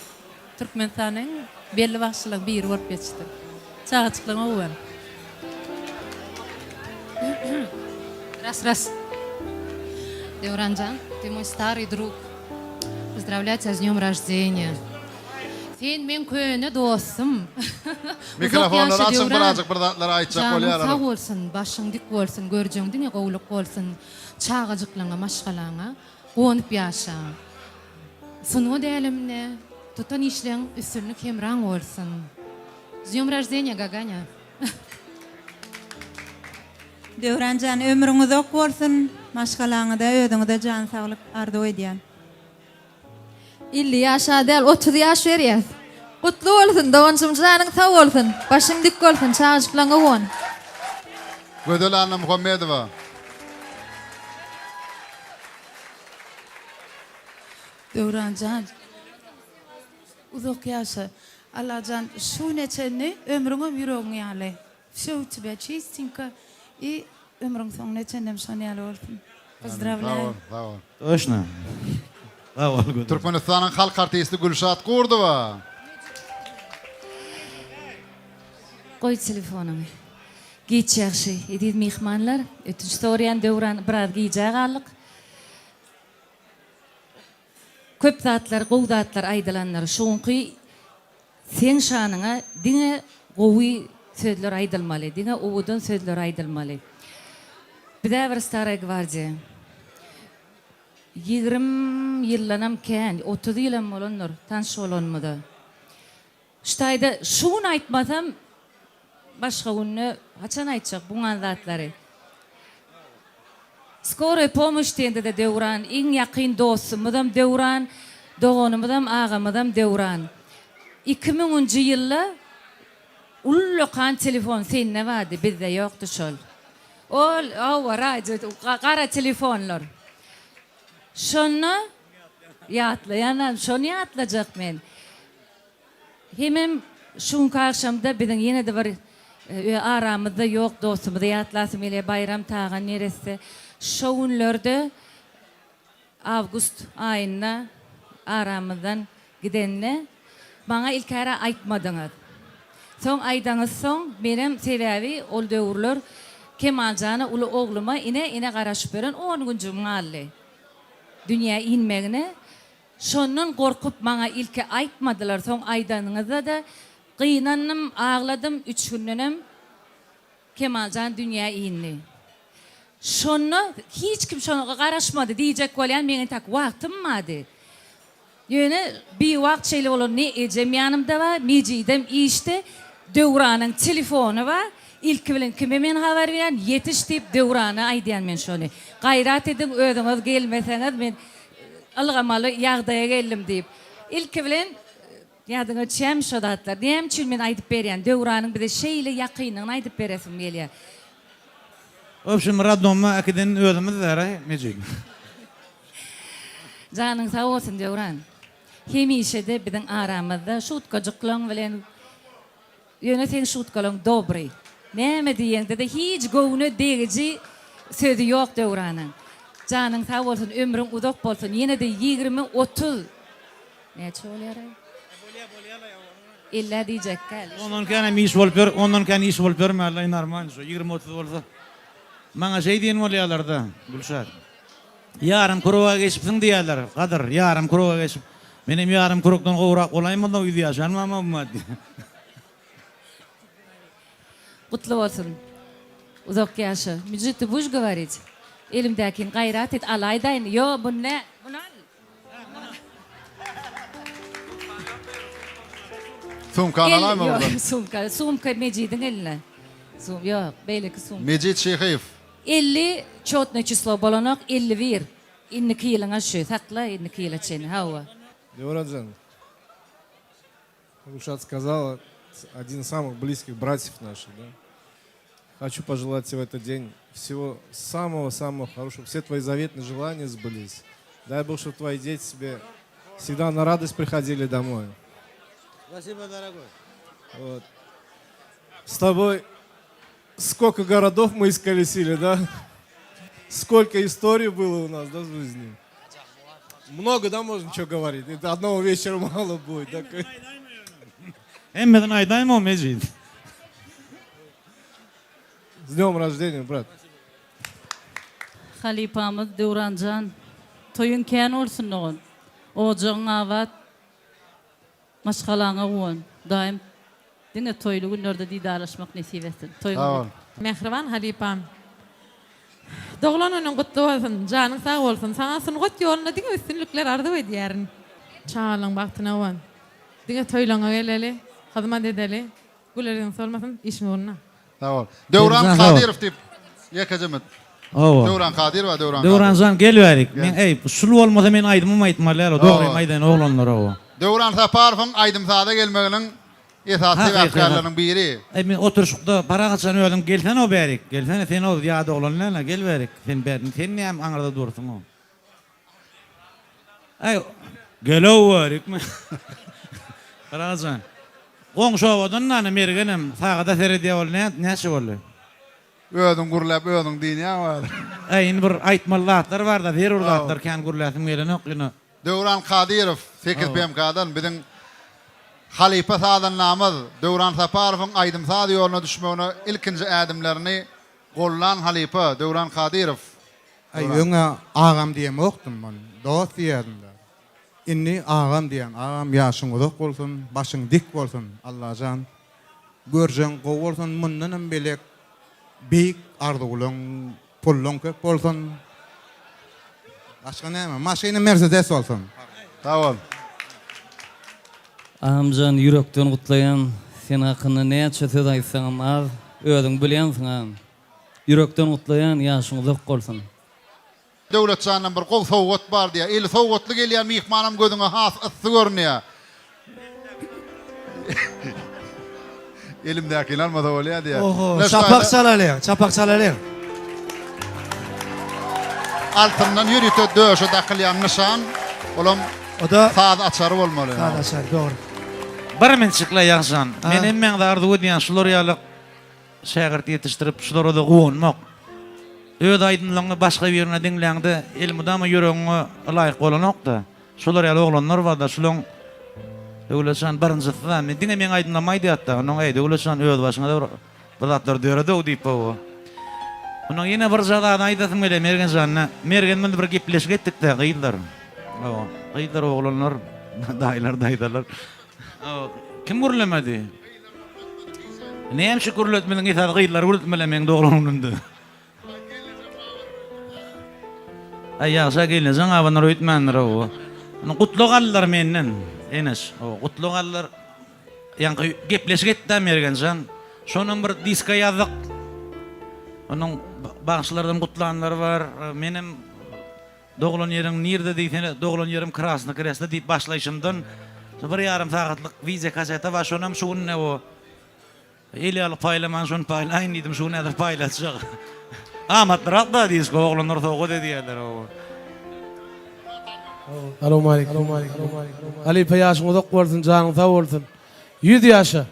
Türkmenistanyň iň belli bagşylaryň biri bolup ýetişdi. Çagajyklaryňa guwan. Ras ras. Döwranjan, ty moý stary drug. Pozdravlýaýu tebýa s dnýom roždeniýa. Sen meň köne dostum. Uzak Mikrofonlary ýaşa açyň Döwran. birazjyk bir zatlar aýtjak Janyň bolýarlar. sag bolsun, başyň dik bolsun, görjegiň diňe gowulyk bolsun. Çagajyklaňa, maşgalaňa guwanyp ýaşa. Sungat äleminde tutan işleň üstünlik hemraň bolsun. S dnýom roždeniýa Gaganya. Döwranjan ömrüň uzak bolsun maşgalaňyza özüňize jan saglyk arzuw edýän. 50 ýaşa däl 30 ýaş berýäs. Gutly bolsun doganjygym janyň sag bolsun başyň dik bolsun çagajyklaňa guwan. Gözel Annamuhammedowa. Döwranjan uzak ýaşa Allajan şu güne çenli ömrüňem ýüregiň ýaly wsё u тебя çistinko i ömrüň soňuna çenlem şon ýaly bolsun pozdrawlýaýu. Sag bol. Toşna. Sag bol Gözel. Türkmenistanyň halk artisti Gülşat Gurdowa. Goý telefonyňy. Giç ýagşy, eziz myhmanlar. Ötünç soraýan Döwran, biraz gijä galdyk. Köp zatlar, gowy zatlar aýdylandyr. Şu günki seň şanyňa diňe gowy sözler aýdylmaly, diňe owadan sözler aýdylmaly. Bizä bir staraý gwardiýa. Ýigrim ýyldanam kän, 30 ýylam bolandyr tanyş bolanymyza. Şu taýda şu gün aýtmasam, başga günde haçan aýtjak buňan zatlary. Skoroý pomoş diýende-de Döwran, iň ýakyn dostumyzam Döwran, doganymyzam, agamyzam Döwran. Iki müňünji ýylda ullakan telefon sende bardy, bizde ýokdy şol. Ol, hawa, radio, gara telefonlar. Şonda ýatlaýanam, şony ýatlajak men. Hemem şu günki agşamda biziň ýene-de bir aramyzda ýok dostumyzy ýatlasym gelýär, Baýram Tagan neresse. Şo günlerde awgust aýynda aramyzdan gidende maňa ilkäre aýtmadyňyz. Soň aýdaňyzsoň menem sebäbi ol döwürler Kemaljana uly ogluma ine ine garaşyp ýören on günjügim galdy dünýä inmegine. Şondan gorkup maňa ilki aýtmadylar soň aýdanyňyzda-da gynandym agladym üç gündenem Kemaljan dünýä indi. Şonda hiç kim şoňa garaşmady diýjek bolýan meň entek wagtym bardy. Ýöne biwagt şeýle bolan ne ejem ýanymda bar Mejidem işde Döwranyň telefony bar ilki bilen kime men habar berýän ýetiş diýip Döwrana aýdýan men şony gaýrat ediň özüňiz gelmeseňiz men ylgamaly ýagdaýa geldim diýip. Ilki bilen ýadyňa düşýärmi şo zatlar? Näme üçin men aýdyp berýän? Döwranyň bize şeýle ýakynlygyny aýdyp beresim gelýär. Wobşem rodnoma äkiden özümiz däraý Mejit. Janyň sag bolsun Döwran. Hemişede biziň aramyzda şutkajyklaň bilen Ýöne seň şutkalaň dobry. Näme diýeňde-de hiç göwne degiji sözi ýok Döwranyň. Janyň sag bolsun, ömrüň uzak bolsun, ýene-de 20, 30, näçe bolýaraý? Ellä diýjekgäl. Ondan känem iş bolup ýör, ondan kän iş bolup ýörmänlaý normalny şo 20 30 bolsa. Maňa şeý diýen bolýalarda Gülşat. Ýarym kruga geçipsiň diýýärler, Gadyr, ýarym kruga geçip. Menem ýarym krugdan gowrak bolaýmyzda ýüz ýaşanmam-a bu maddy. Gutly bolsun. Uzak ýaşa. Müjit ty buş govorit? Elimdäkini gaýrat et alaýdaýyn. Ýo, bu nä? Muny al. Sumkany alaýma oradan. Ýok, sumka, sumka Mejidiň eline. Sum, ýok, beýleki sumka. Mejit Şyhyýew. 50 çotnoý çislo bolanok 51 indiki ýylyňa şu sakla indiki ýyla çenli hawa. Döwranjan, Gülşat сказала, один из самых близких братьев наших, да? Хочу пожелать тебе в этот день всего самого-самого хорошего. Все твои заветные желания сбылись. Дай Бог, чтобы твои дети тебе всегда на радость приходили домой. Спасибо, дорогой. Вот. С тобой сколько городов мы исколесили, да? Сколько историй было у нас, да, в жизни? Много, да, можно что говорить? Это одного вечера мало будет, да? Hemmesini aýdaýma Mejit. С днем рождения, брат. Halypamyz Döwranjan toýuň kän bolsun dogan. Ojagyň abat, maşgalaňa guwan. Hudaýym diňe toýly günlerde didarlaşmak nesip etsin. Toýuň Sag bol. Mähriban halypam. Doglan günüň gutly bolsun, janyň sag bolsun. Saňa sungat ýolunda diňe üstünlikler arzuw edýärin. Çagalaň bagtyna guwan. Diňe toýlaňa geleli, hyzmat edeli. Güler ýüzüň solmasyn, işiň ugruna. Sag bol. Döwran Kadyrow diýip ýekeje met. Hawa. Döwran Kadyrow, Döwran Kadyrow. Döwranjan gel bärik. Men eý, şul bolmasa men aýdymym aýtmaly däl, dogrymy aýdaýyn oglanlar hawa. Döwran Saparowyň aýdym-saza gelmeginiň esasy sebäpkärleriniň biri. Eý men oturyşykda parahaçan özüň gelsene-ow bärik. Gelsene sen-ow ýat oglan däl-ä, gel bärik. Sen bäri sen näme aňyrda dursuň-ow. Eý, gel-ow bärikmi. Parahaçan. Goňşy obadan da ana Mergenem sagada seredýär ol näçe boldy? Özüň gürläp özüň dynýaň bari. Äý indi bir aýtmaly zatlar barda zerur zatlar kän gürläsim gelenok ýöne. Döwran Kadyrow sekiz PMK-dan biziň. Halypa sazandamyz Döwran Saparowyň aýdym-saz ýoluna düşmegine ilkinji ädimlerini gollan halypa Döwran Kadyrow. Aý öňä agam diýemokdym men, dost diýerdim-de. Indi agam diýýän, agam ýaşyň uzak bolsun, başyň dik bolsun Allajan. Görjeň gowy bolsun, mundanam belek beýik arzuwlaň, pullaň köp bolsun. Başga näme? Maşyny Mersedes bolsun. Sag bol. Agamjan ýürekden gutlaýan sen hakynda näçe söz aýtsaňam az özüň bilýänsiň agam ýürekden gutlaýan ýaşyň uzak bolsun. Döwletjandan bir gowy sowgat bar diýýär. Eli sowgatly gelýän myhmanam gözüňe has yssy görünýär. Elimdäkini almasa bolýar diýýär. Oho, çapak çalalyň, çapak çalalyň. Altyndan ýörite döşe dakylýan nyşan, olam saz açary bolmaly. Saz açary, dogry. Bir minçikle Ýagşan. Men hemmäňize arzuw edýän şular ýaly şägirt ýetişdirip şulara-da guwanmak. Öz aýdymlaryňy başga birine diňläňde elmydama ýüregiňe ylaýyk bolanok-da. Şular ýaly oglanlar barda şulaň Döwletjan birinjisi-da men diňe meň aýdymlarymy aýdýardy-da onuň eý Döwletjan öz başyňa-da bir bir zatlar döredow diýip hawa. Onuň ýene birje zadyny aýdasym gelýär Mergenjanda. Mergen bilen bir gepleşik etdik-de gyzlar. Hawa gyzlar oglanlar daýylar daýzalar. Hawa kim gürlemedi? Näme üçin gürletmediň esasy gyzlary gürletmeli meň doglan günümde. Aý ýagşa gelnejeň abanar öýtmändir ow. Indi gutlag aldylar menden. Eneş, ow, gutlag aldylar. Ýaňky gepleşik etdi-dä Mergenjan. Şonam bir diska ýazdyk. Onuň bagşylardan gutlanlary bar. Menem doglan ýeriň nirde diýsene, doglan ýerim Krasny Kreslo diýip başlaýşymdan bir ýarym sagatlyk wideo kaseta bar. Şonam şu gün o El ýaly paýlaman şony paýlaýyn diýdim şu gün häzir paýlatjak. Amatlyrak da disko oglanlar sowgat edýärler oba. Salowmaleýkim. Halypa ýaşyň uzak bolsun janyň sag bolsun. Ýüz ýaşa.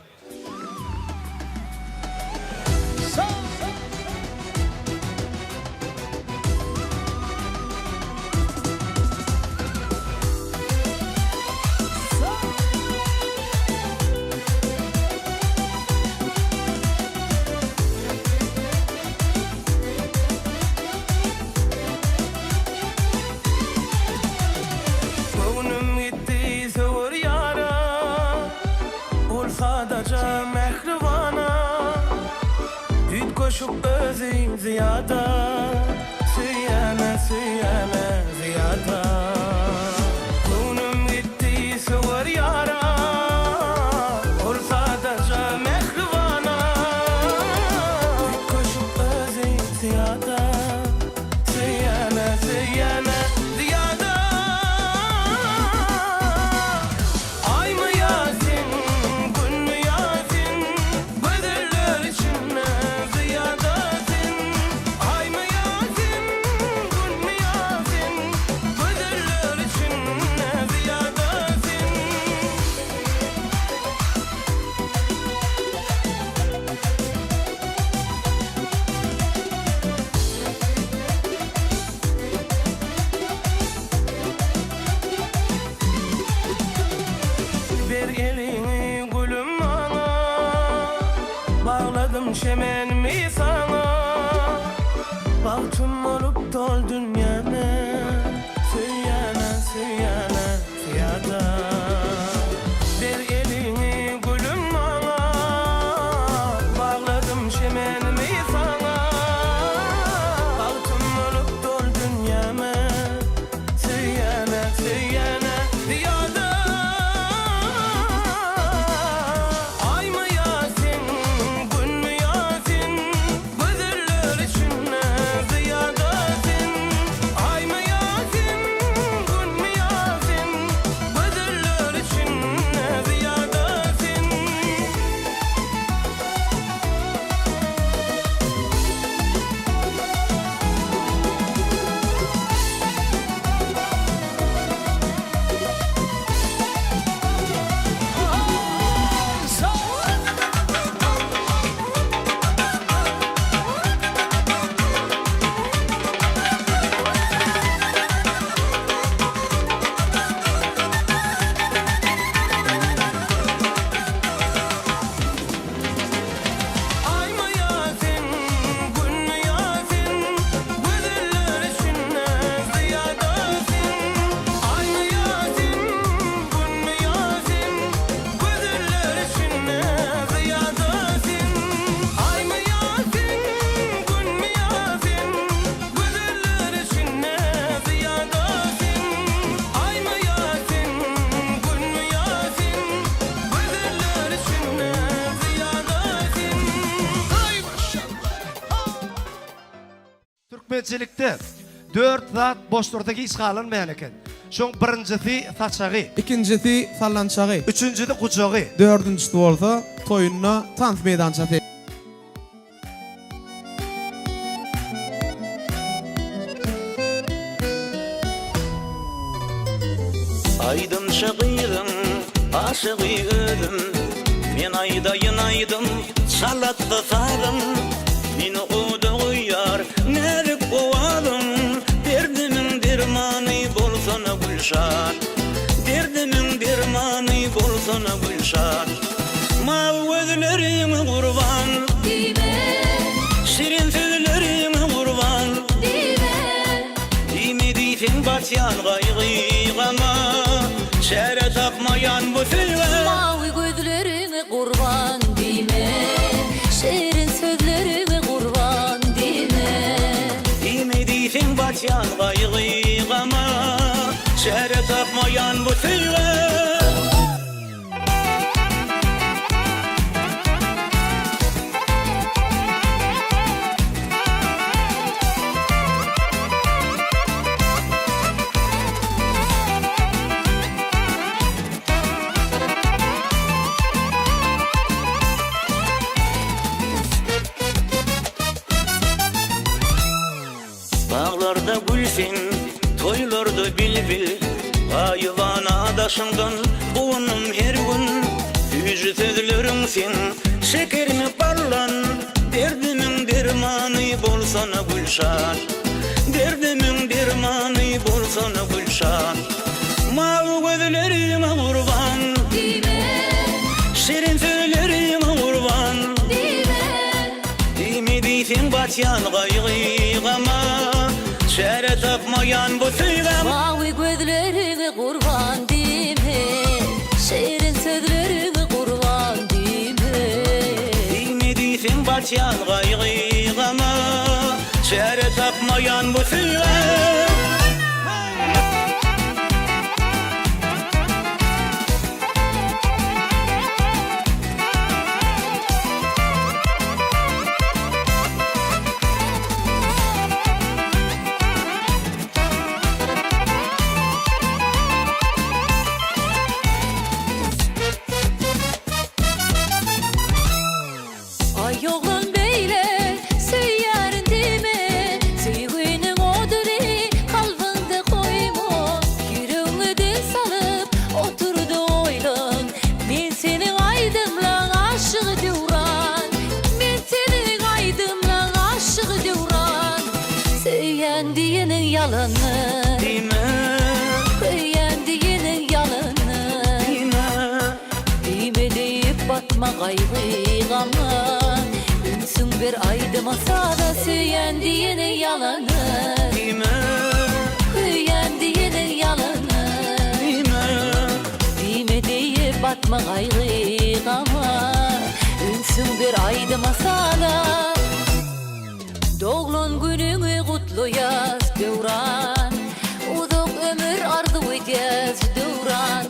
Göwnüm gitdi söwer ýara, Ol sadaja mähribana. Üýtgeşik özi zyýada, Söýýän-ä, söýýän-ä zyýada. Göwnüm gitdi söwer ýara, Ol sadaja mähribana. Üýtgeşik özi zyýada, Söýýän-ä, söýýän-ä zyýada. Aýmy ýa sen, Günmi ýa sen, Gözeller içinde zyýada sen. Aýmy ýa sen, Günmi ýa sen, Gözeller içinde zyýada sen. Ber eliňi gülüm maňa, Bagladym çemenimi saňa. Bagtym bolup dol dünýäme, Söýýäne, söýýäne zyýada. Ber eliňi gülüm maňa, Bagladym çemenimi saňa. Bagtym bolup dol dünýäme, Söýýäne, söýýäne zyýada. Aýmy ýa sen, Günmi ýa sen, Gözeller içinde zyýada. Türkmençilikde dört zat boş dursa hiç galanmaýan eken. Şoň birinjisi saçagy. Ikinjisi sallançagy. Üçünjisi gujagy. Dördünjisi bolsa toýunda tans meýdançasy. Aýdymçy gyzyň aşygy özüm Men aýdaýyn aýdym çalatsa sazym Meni oda goýýar näzik owazyň Derdimiň dermany bolsana Gülşat Derdimiň dermany bolsana Gülşat Mawy gözleriňe gurban. Diýme. Şirin sözleriňe gurban. Diýme. Diýme diýseň batýan gaýgy-gama. Çäre tapmaýan bu söýgä. Mawy gözleriňe gurban. Diýme. Şirin sözleriňe gurban. Diýme. Diýme diýseň batýan gaýgy-gama. Çäre tapmaýan bu söýgä. Baglarda gül sen, toýlarda bilbil, Gaýybana daşyňdan guwandym her gün. Süýji sözleriň seň şekerimi ballan, Derdimiň dermany bolsana Gülşat. Derdimiň dermany bolsana Gülşat. Mawy gözleriňe gurban. Diýme. Şirin sözleriňe gurban. Diýme. Diýme diýseň batýan gaýgy-gama, Çäre tapmaýan bu söýgä. Mawy gözleriňe gurban diýme, Şirin sözleriňe gurban diýme. Diýme diýseň batýan gaýgy-gama, Çäre tapmaýan bu söýgä. Aý oglan beýle söýýärin diýme, Söýginiň oduny kalbyňda goýma, Ýüregiňe dil salyp otur-da oýlan, Men seniň aýdymlaň aşygy Döwran, Men seniň aýdymlaň aşygy Döwran. Söýýän diýeniň ýalany. Diýme. Köýýän diýeniň ýalany. Diýme. Diýme diýip batma gaýgy-gama. Ünsüň ber aýdyma saza söýýän diýeniň ýalany. Diýme. Köýýän diýeniň ýalany. Diýme. Diýme diýip batma gaýgy-gama. Ünsüň ber aýdyma saza. Doglan günüňi gutlaýas Döwran Uzak ömür arzuw edýäs Döwran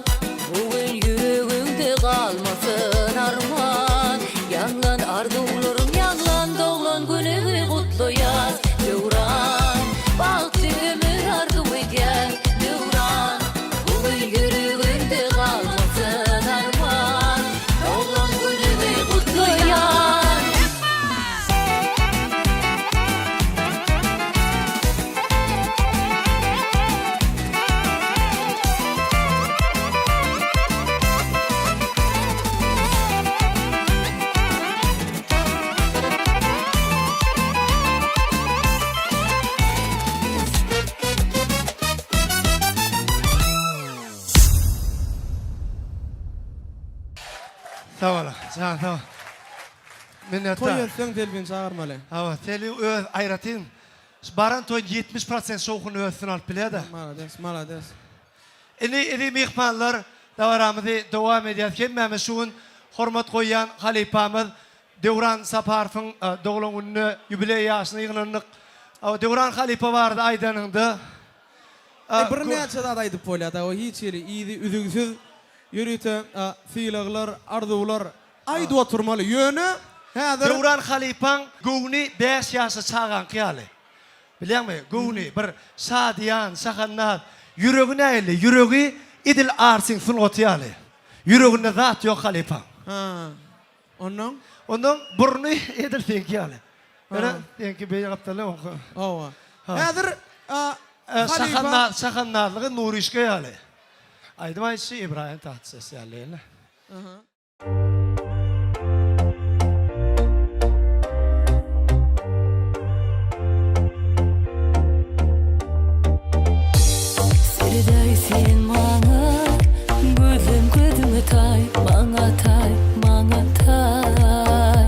Bu gün ýüregiňde galmasyn arman Ýaňlan arzuwlaryň ýaňlan Doglan günüňi gutlaýas Döwran Bagtly ömür arzuw edýäs Döwran Bu gün ýüregiňde galmasyn arman Doglan günüňi gutlaýas. Sag boluň. Jan sag. Minnetdar. Toý etseň Selbini çagyrmaly. Hawa, Selbi öz aýratyn şu baran toýuň 70 prosent şowhunyny öz üstüne alyp bilýär-de. Malades, malades. Indi eziz myhmanlar dabaramyzy dowam edýäs. Hemmämiz şu gün hormat goýýan halypamyz Döwran Saparowyň doglan gününe, ýubileý ýaşyna ýygnandyk. Döwran halypa barada aýdanyňda, Birnäçe zat aýdyp bolýar dagy hiç hili yzy üzügsiz ýörite sylaglar, arzuwlar Aýdyp oturmaly. Ýöne häzir. Döwran halypaň göwni bäş ýaşly çagaňky ýaly. Bilýäňmi, göwni bir şadyýan, şahandaz. Ýüregi nähili? Ýüregi edil Arçyn sungaty ýaly. Ýüreginde zat ýok halypaň. Ha. Onnoň? Onnoň burny edil seňki ýaly. Ýöne seňki beýle gapdalda oňky. Hawa. Häzir halypa. Şahandazlygy Nuryşka ýaly. Aýdym aýdyşy Ybraýym Tatlyses ýaly. Seredäý sen maňa, gözlem gözüňe taý, maňa taý, maňa taý.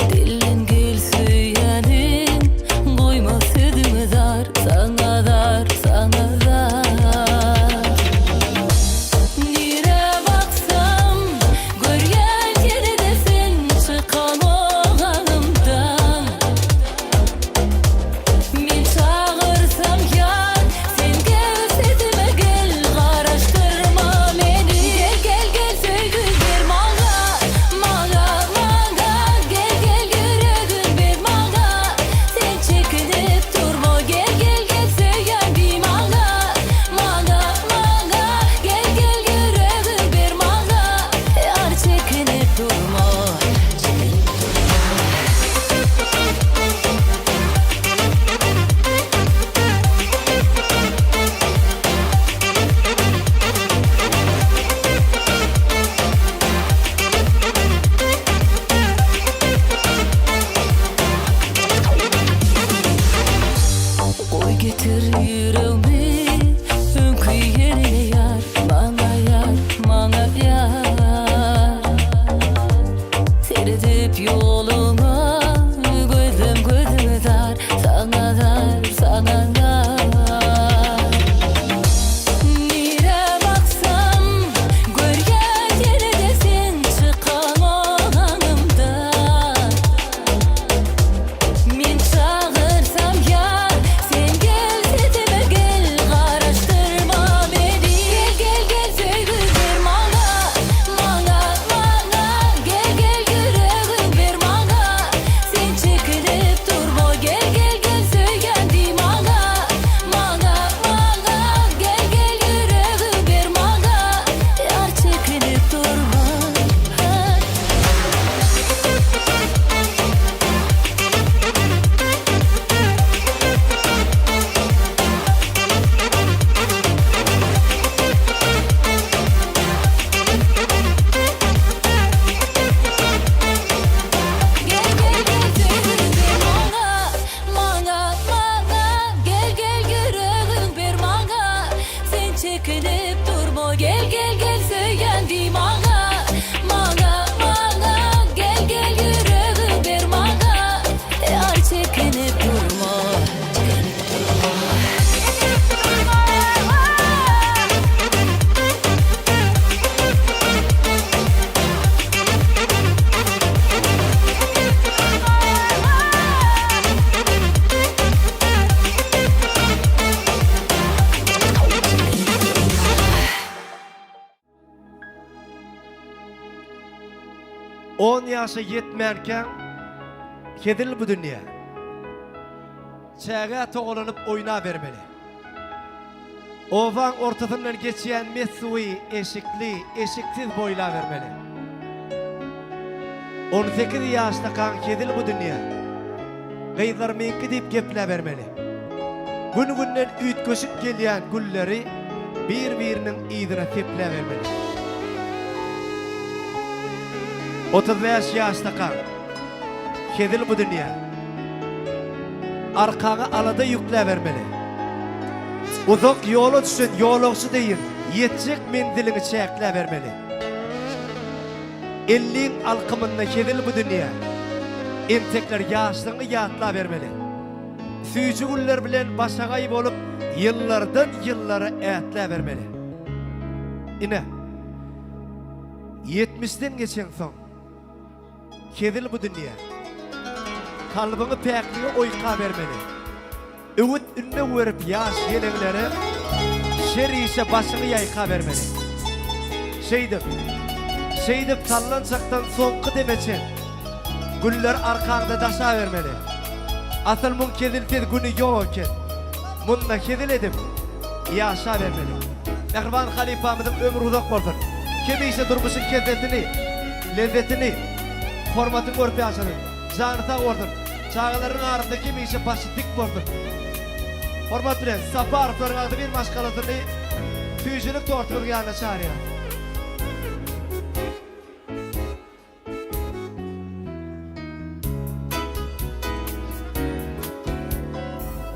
Dilden gel söýýänim, goýma sözüňe zar, saňa zar, saňa zar. Nirä baksam, görýän ýene-de sen çykamok aňymdan. Men çagyrsam ýar, sen gel sesime gel, garaşdyrma meni. Gel, gel, gel söýgüň ber maňa, maňa, maňa. Gel, gel ýüregiň ber maňa, sen çekinip durma. Gel, gel, gel söýýän diý maňa, maňa, maňa. Gel, gel ýüregiň ber maňa, ýar çekinip durma, çekinip durma. Goý getir ýüregmi öňki ýerine ýar, maňa ýar, maňa ýar. Seredip ýoluňa gözüm gözüňe zar, saňa zar, saňa zar. Nirä baksam görýän ýene-de sen çykamok aňymdan. Men çagyrsam ýar, sen gel sesime gel, garaşdyrma meni. Gel, gel, gel söýgüň ber maňa, maňa, maňa. Gel, gel ýüregiň ber maňa, sen çekinip durma. Gel, gel, gel söýýän diý maňa, maňa, maňa. Gel, gel ýüregiň ber maňa, ýar çekinip durma. Gel gel gel söýgüň ber maňa, maňa, maňa Gel gel ýüregiň ber maňa, sen çekinip durma Gel gel gel söýýän diý maňa, maňa, maňa Gel gel ýüregiň ber maňa, ýar çekinip durma, çekinip durma. On ýaşa ýetmänkäň hezil bu dünýä. Çägä togalanyp oýnabermeli. Obaň ortasyndan geçýän mes suwy eşikli, eşiksiz boýlabermeli. On sekiz ýaşdakaň hezil bu dünýä. Gyzlar meňki diýip gepläbermeli. Gün-günden üýtgeşik gelýän gülleri bir-biriniň yzyna sepläbermeli. 35 ýaşdakaň, hezil bu dünýä. Arkaňa alada ýükläbermeli. Uzak ýola düşen ýolagçy deýin ýetjek menziliňi çäkläbermeli. Elliň alkymynda hezil bu dünýä. Entekler ýaşlygyňy ýatlabermeli. Süýji günler bilen başagaý bolup ýyllardan ýyllara ätläbermeli. Ine, ýetmişden geçeňsoň, hezil bu dünýä. Kalbyňy päklige oýkabermeli. Öwüt-ündew berip ýaş ýeleňlere, Şer işe başyňy ýaýkabermeli. Şeýdip, şeýdip sallançakdan soňky deme çen, Güller arkaňda daşabermeli. Asyl muň hezilsiz güni ýok eken. Munda hezil edip ýaşabermeli. Mähriban halypamyzyň ömri uzak bolsun. Hemişe durmuşyň hezzetini, lezzetini, hormatyny görüp ýaşasyn. Jany sag bolsun. Çagalarynyň arasynda hemişe başy dik bolsun. Hormat bilen Saparowlaryň agzybir maşgalasyny süýjülik tortumyzyň ýanyna çagyrýarys.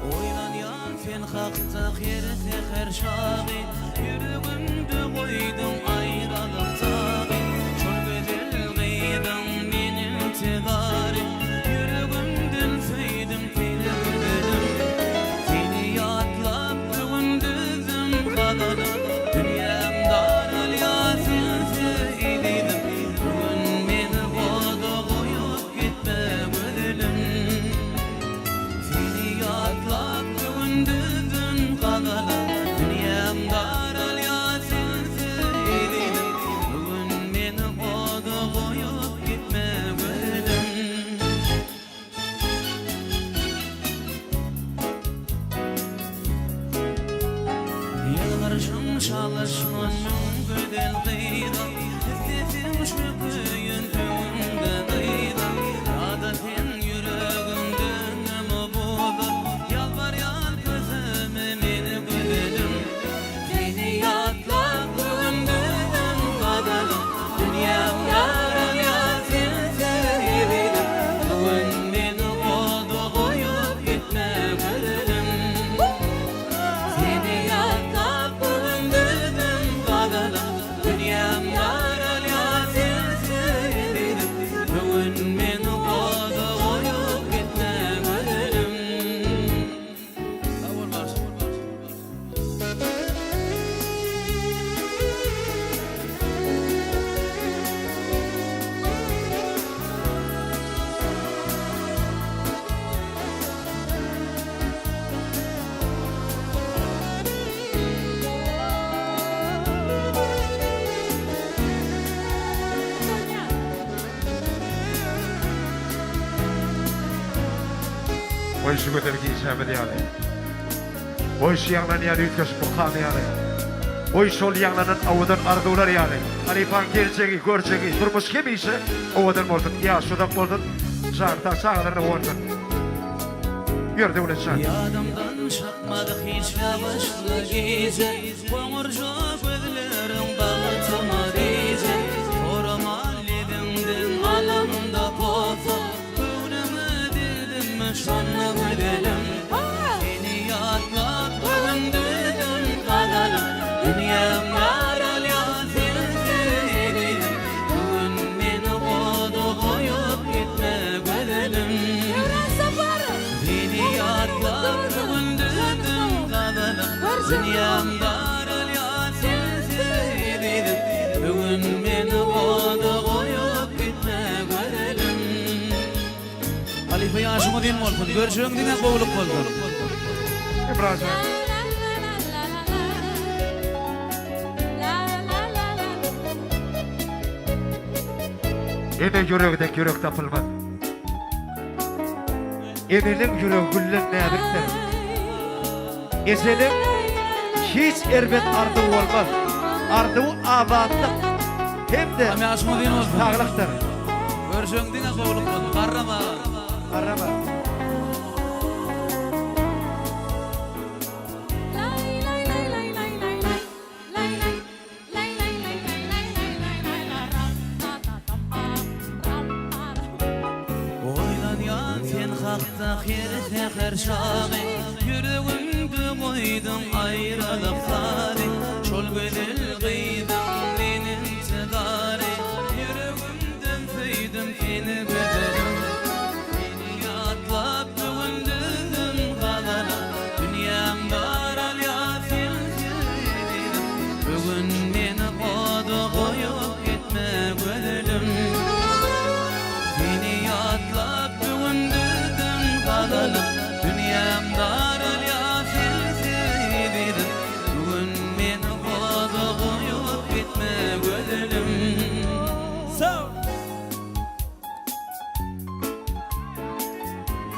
Oýlanýan sen hakda her säher çagy, Ýüregimde goýduň aýralyk dagy. Şol gözel gyzyň men intizary, Ýüregimden söýdüm seni gözelim. Seni ýatlap gündizim gazaly, Dünýäm daralýar sensiz ezizim. Bu gün meni oda goýup gitme gözelim. Seni ýatlap gündizim gazaly, Dünýäm daralýar sensiz ezizim. Bu gün meni oda goýup gitme gözelim. Ýylgyrşyň çalyşman müň gözel gyza, Isleseň çökeýin öňüňde dyza. Ýa-da sen ýüregiňde näme boza, Ýalbarýan köseme meni gözelim. Seni ýatlap gündizim gazalym, Dünýäm ýaralýar sensiz ezizim. Bu gün meni oda goýup gitme gözelim. Seni ýatlap gündizim gazalym, Dünýäm ýaralýar sensiz ezizim. Bu gün meni oda goýup gitme gözelim. Sag bol bagşy. Goý şu gözel gijämiz ýaly. Goý şu ýaňlanýan üýtgeşik mukam ýaly. Goý şol ýaňlanan owadan arzuwlar ýaly. Halypaň geljegi, görjegi, durmuş hemişe owadan bolsun, ýaşy uzak bolsun, jany sag, çagalaryna guwansyn. Ýör Döwlet jan. Ýadymdan çykmady hiç ýagyşly gije, Goňurja gözleriň bagtyma bije. Soraman lebiňden alamda posa, Göwnüme degdimmi şonda gözelim. Seni ýatlap gündizim gazalym, Dünýäm daralýar sensiz ezizim. Bu gün meni oda goýup gitme gözelim. Seni ýatlap gündizim gazalym, Dünýäm daralýar sensiz ezizim. Bu gün meni oda goýup gitme gözelim. Halypa ýaşyň uzyn bolsun, görjegiň diňe gowulyk bolsun. Emrajan. Ene ýüregi dek ýürek tapylmaz. Eneliň ýüregi gülden näzikdir. Ejeliň hiç erbet arzuwy bolmaz. Arzuwy abatlyk hem-de Ýaşyň uzyn bolsun. saglykdyr. Görjegiň diňe gowulyk bolsun. Garrama. Garrama. Oýlanýan sen hakda her säher çagy, Ýüregimde goýduň aýralyk sazy. Şol gözel gyzyň men intizary, Ýüregimden söýdüm seni gözelim. Seni ýatlap gündizim gazalyp, Dünýäm daralýar sensiz ezizim. Bu gün meni oda goýup gitme gözelim. Seni ýatlap gündizim gazalyp, Dünýäm daralýar sensiz ezizim. Bu gün meni oda goýup.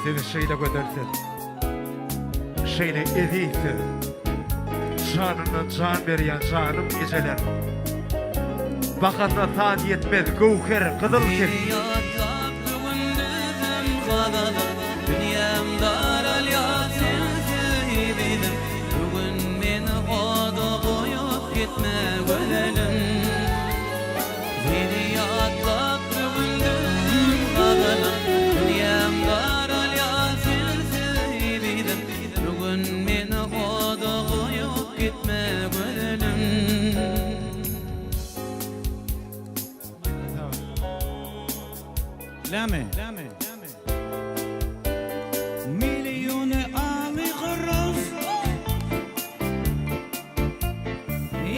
Siz şeýle gözelsiz, şeýle ezizsiz. Janyndan jan berýän janym ejeler. Bahasyna san ýetmez göwher gyzyl siz. Seni ýatlap bu gündizim gazalyp, Dünýäm daralýar sensiz ezizim. Bu gün meni oda goýup gitme gözelim. Seni ýatlap bu gündizim gazalyp, Dünýäm daralýar sensiz ezizim. Bu gün meni oda goýup gitme gözelim. Lämi? Milliony alych roz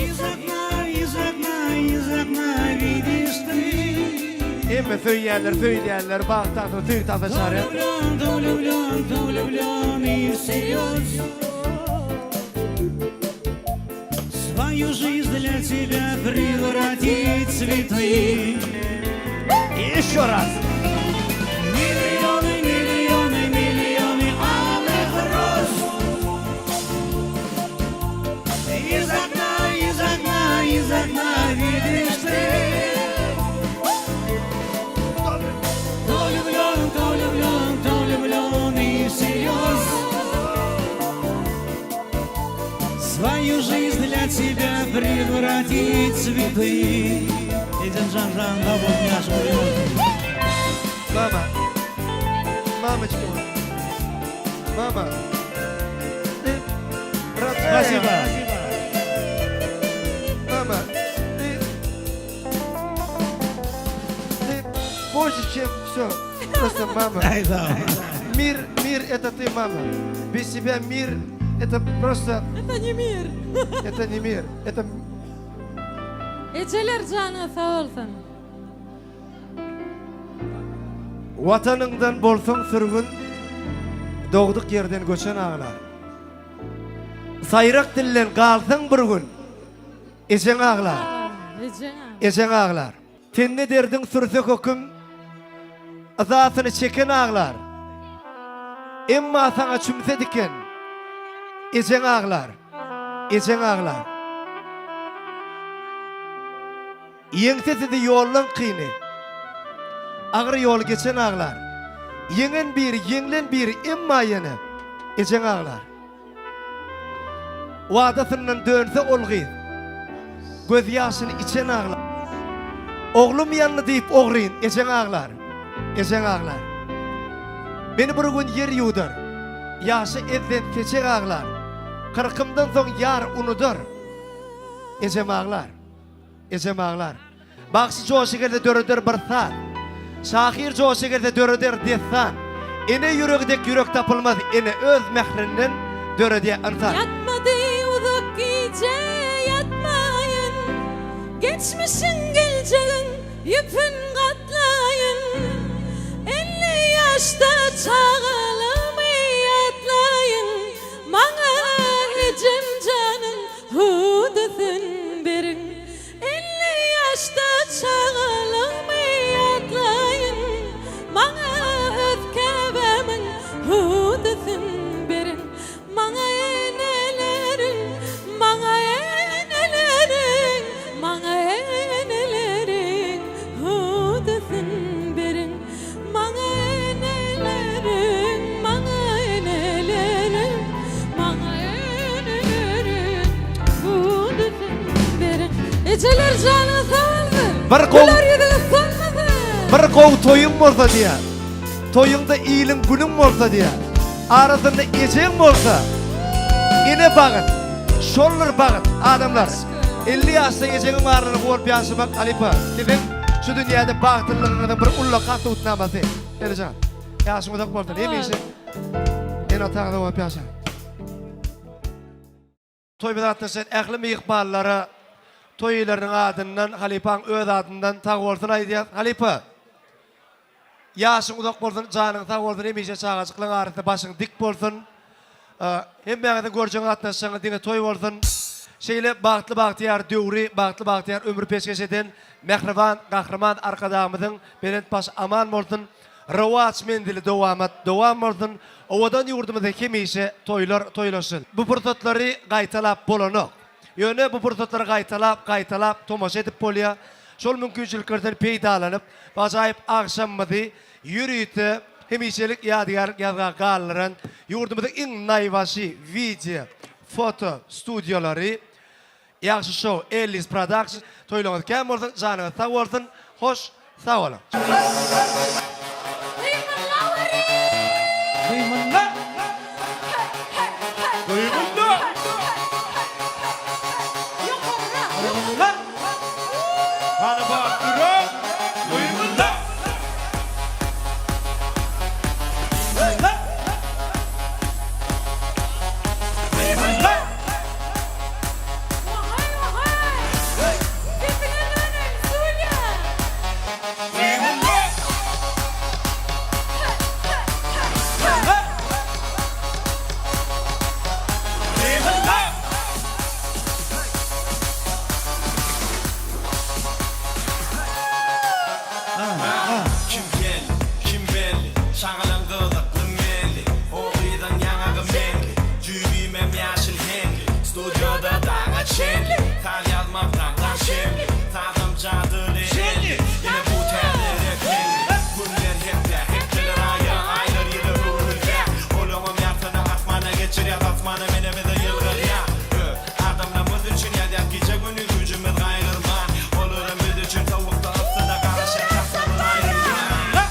Iz okna, iz okna, iz okna widzisz ty Hemme söýýänler, söýülýänler bagt tapsa, söýgi tapsa çarýar. To влюблен, то влюблен и всерьез Свою жизнь для тебя превратить в цветы Еще раз. Миллионы, миллионы, миллионы алых роз Из окна, из окна, из окна видишь ты То влюблен, то влюблен, то влюблен и всерьез Свою жизнь для тебя превратить в цветы Ejem jan jan da bol ýaşyň Mama. Мамочка моя. Мама. Ты родная. Спасибо. Мама, ты... Ты больше, чем все. Просто мама. Ай, да. Мир, мир, это ты, мама. Без тебя мир, это просто... Это не мир. Это не мир. Это Ejeler janyňyz sag bolsun. Watanyňdan bolsaň sürgün, Dogduk ýerden göçen aglar. Saýrak dilden galsaň bir gün, Ejeň aglar. Ejeň aglar. Ejeň aglar. Tende derdiň sürse höküm, Yzasyny çeken aglar. Emma saňa çümse diken, Ejeň aglar. Ejeň aglar. Ýeňse sizi ýollaň kyny, Agyr ýoly geçen aglar. Ýeňen biri, ýeňlen biri, emma ýene Ejeň aglar. Wadasyndan dönse ol gyz, Gözýaşyny içen aglar. Oglum ýandy diýip ogryn, Ejeň aglar, ejeň aglar. Meni bir gün ýer ýuwdar, Ýaşy ezden seçek aglar. Kyrkymdan soň ýar unudar, Ejem aglar. Ejem aglar. Bagşy joşa gelse döreder bir saz. Şahyr joşa gelse döreder dessan. Ene ýüregi dek ýürek tapylmaz, ene öz mährinden döredýär ynsan. Ýatmady uzak gije ýatmaýyn Geçmişiň geljegiň ýüpün gatlaýyn 50 ýaşda çagalygymy ýatlaýyn Maňa ejem janyň Hüwdüsin beriň. 50 ýaşda çagalygmy ýatlaýyn, Maňa öz käbämiň hüwdüsin beriň. Maňa eneleriň, maňa eneleriň, Maňa eneleriň hüwdüsin beriň. Maňa eneleriň, maňa eneleriň, maňa eneleriň hüwdüsin beriň. Ejeler janyňyz sag bolsun. Bir gowy Güler ýüzüňiz solmasyn. Bir gowy toýuň bolsa diýýär. Toýuňda iliň günüň bolsa diýýär. Arasynda ejeň bolsa, ene bagyt, şoldur bagyt, adamlar. 50 ýaşda ejeňiň barlygyny guwanyp ýaşamak halypa, siziň şu dünýäde bagtlylygyňyzyň bir ullakan subutnamasy. Enejan, ýaşyň uzak bolsun, hemişe ene-ataňyza guwanyp ýaşaň. Toýumyza gatnaşan ähli myhmanlara toý eýeleriniň adyndan, halypaň öz adyndan sagbolsun aýdýas. Halypa, ýaşyň uzak bolsun, janyň sag bolsun, hemişe çagajyklaryň arasynda başyň dik bolsun. Hemmäňiziň görjegiň gatnaşjagyňyz diňe toý bolsun. Şeýle bagtly bagtyýar döwri, bagtly bagtyýar ömri peşgeş eden mähriban Gahryman Arkadagymyzyň belent başy aman bolsun. Rowaç menzili dowamat dowam bolsun. Owadan ýurdumyzda hemişe toýlar toýlaşsyn. Bu pursatlary gaýtalap bolanok. Ýöne bu pursatlary gaýtalap, gaýtalap tomaşa edip bolýar. Şol mümkinçiliklerden peýdalanyp, bu ajaýyp agşamymyzy ýörite hemişelik ýadygärlik ýazga galdyran ýurdumyzyň iň naýbaşy wideo, foto studiýalary Ýagşy show Ellis production toýlaryňyz kän bolsun janyňyz sag bolsun hoş sag boluň. Gymylla! Gymylla! Gymylla! Hany batdyran! Gymylla! Gymylla! Gymylla! Kim geldi, kim belli, Şagalaň gyzykly melli, O gyzyň ýaňagy meňli, Jübimem ýaşyl heňli, Studiýada daňa çenli, Saz ýazmak daňdan şemli, Sazam jadyly elli, Ine bu täze rep heňli. Günler hepdä, hepdeler aýa, Aýlar ýyla öwrülýä. Olaňam ýarsyny asmana geçirýäs, Asmanam ene bize ýylgyrýa. Öz adamlarymyz üçin ýazýas gije-gündiz güýjümiz gaýgyrman. Olaram biz üçin sowukda, yssyda garaşýar, sahnamyz aýrylman.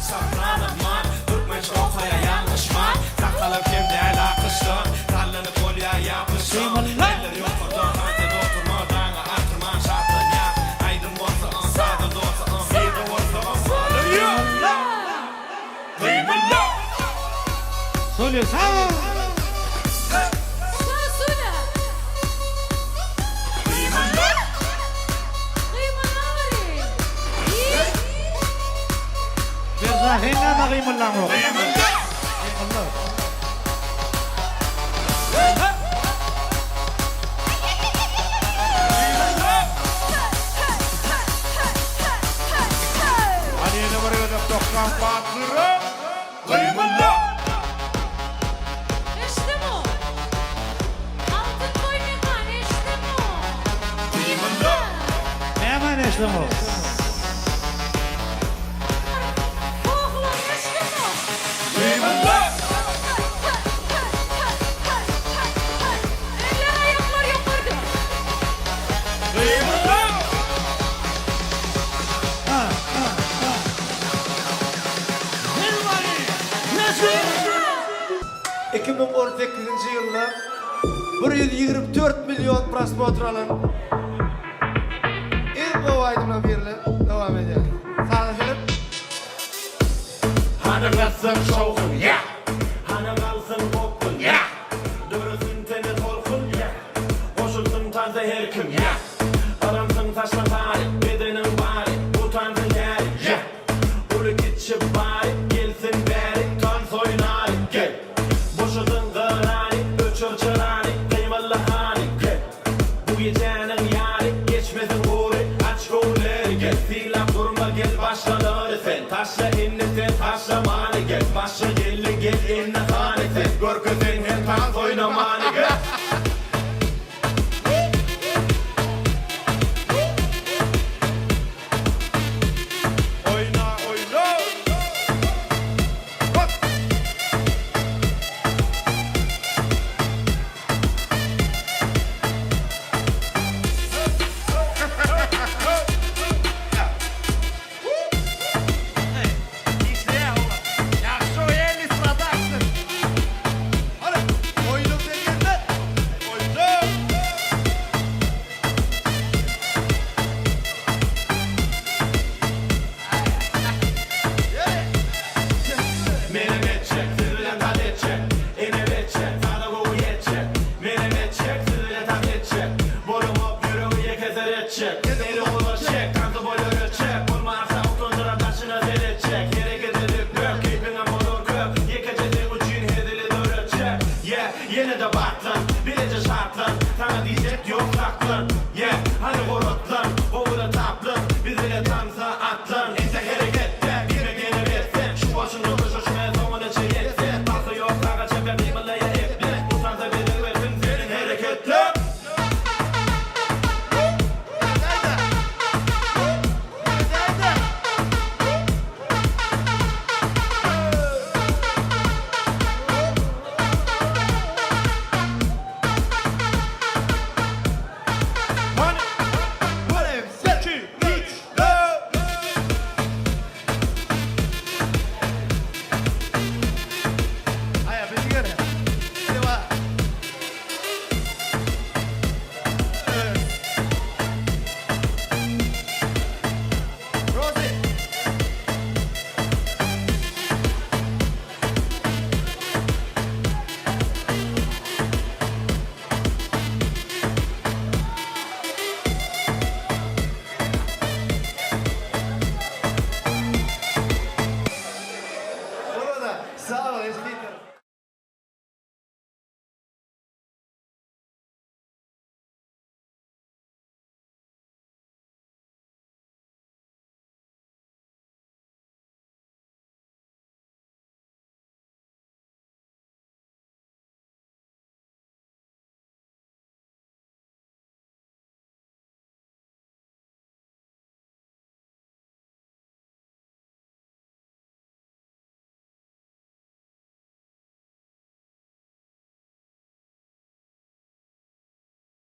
Soprano man, türkmençe okaýa ýalňyşman. Sakalam kem däl akyşdan, sallanyp bolýa ýapyşsaň. Eller ýokarda, tansa-da oturma, daňy atyrman şatlanýas. Aýdym bolsa, sazam bolsa, nirde bolsagam halaýa. Gymylla! Söyle sag! Berza sen näme gymyllaňok? Gymylla. Hany ýene bir gezek 90 batlyrak gymylla! Nämäni eşdeňok? 2018-nji ýylda 124 million prosmotr alan iň gowy aýdymlaryň birine dowam edýär. Saza seret. Hany gaçsyn şowhun, ýa! Hany galsyn gopgun, ýa! Döresin tende tolkun, ýa! Goşulsyn tansa her kim, ýa! Yramsyn saçlaň sary, bedeniň bary, Utansyn täri, ýa! Uly kiçi bary, gelsin bäri, tans oýnaly, gel! Boşadyň gyrany, öçür çyrany, gymylla hany, gel! Bu gijäniň ýary, geçmesin gury, aç göwünleri, gel! Sylap durma, gel başgalary sen, taşla indi sen taşlamany.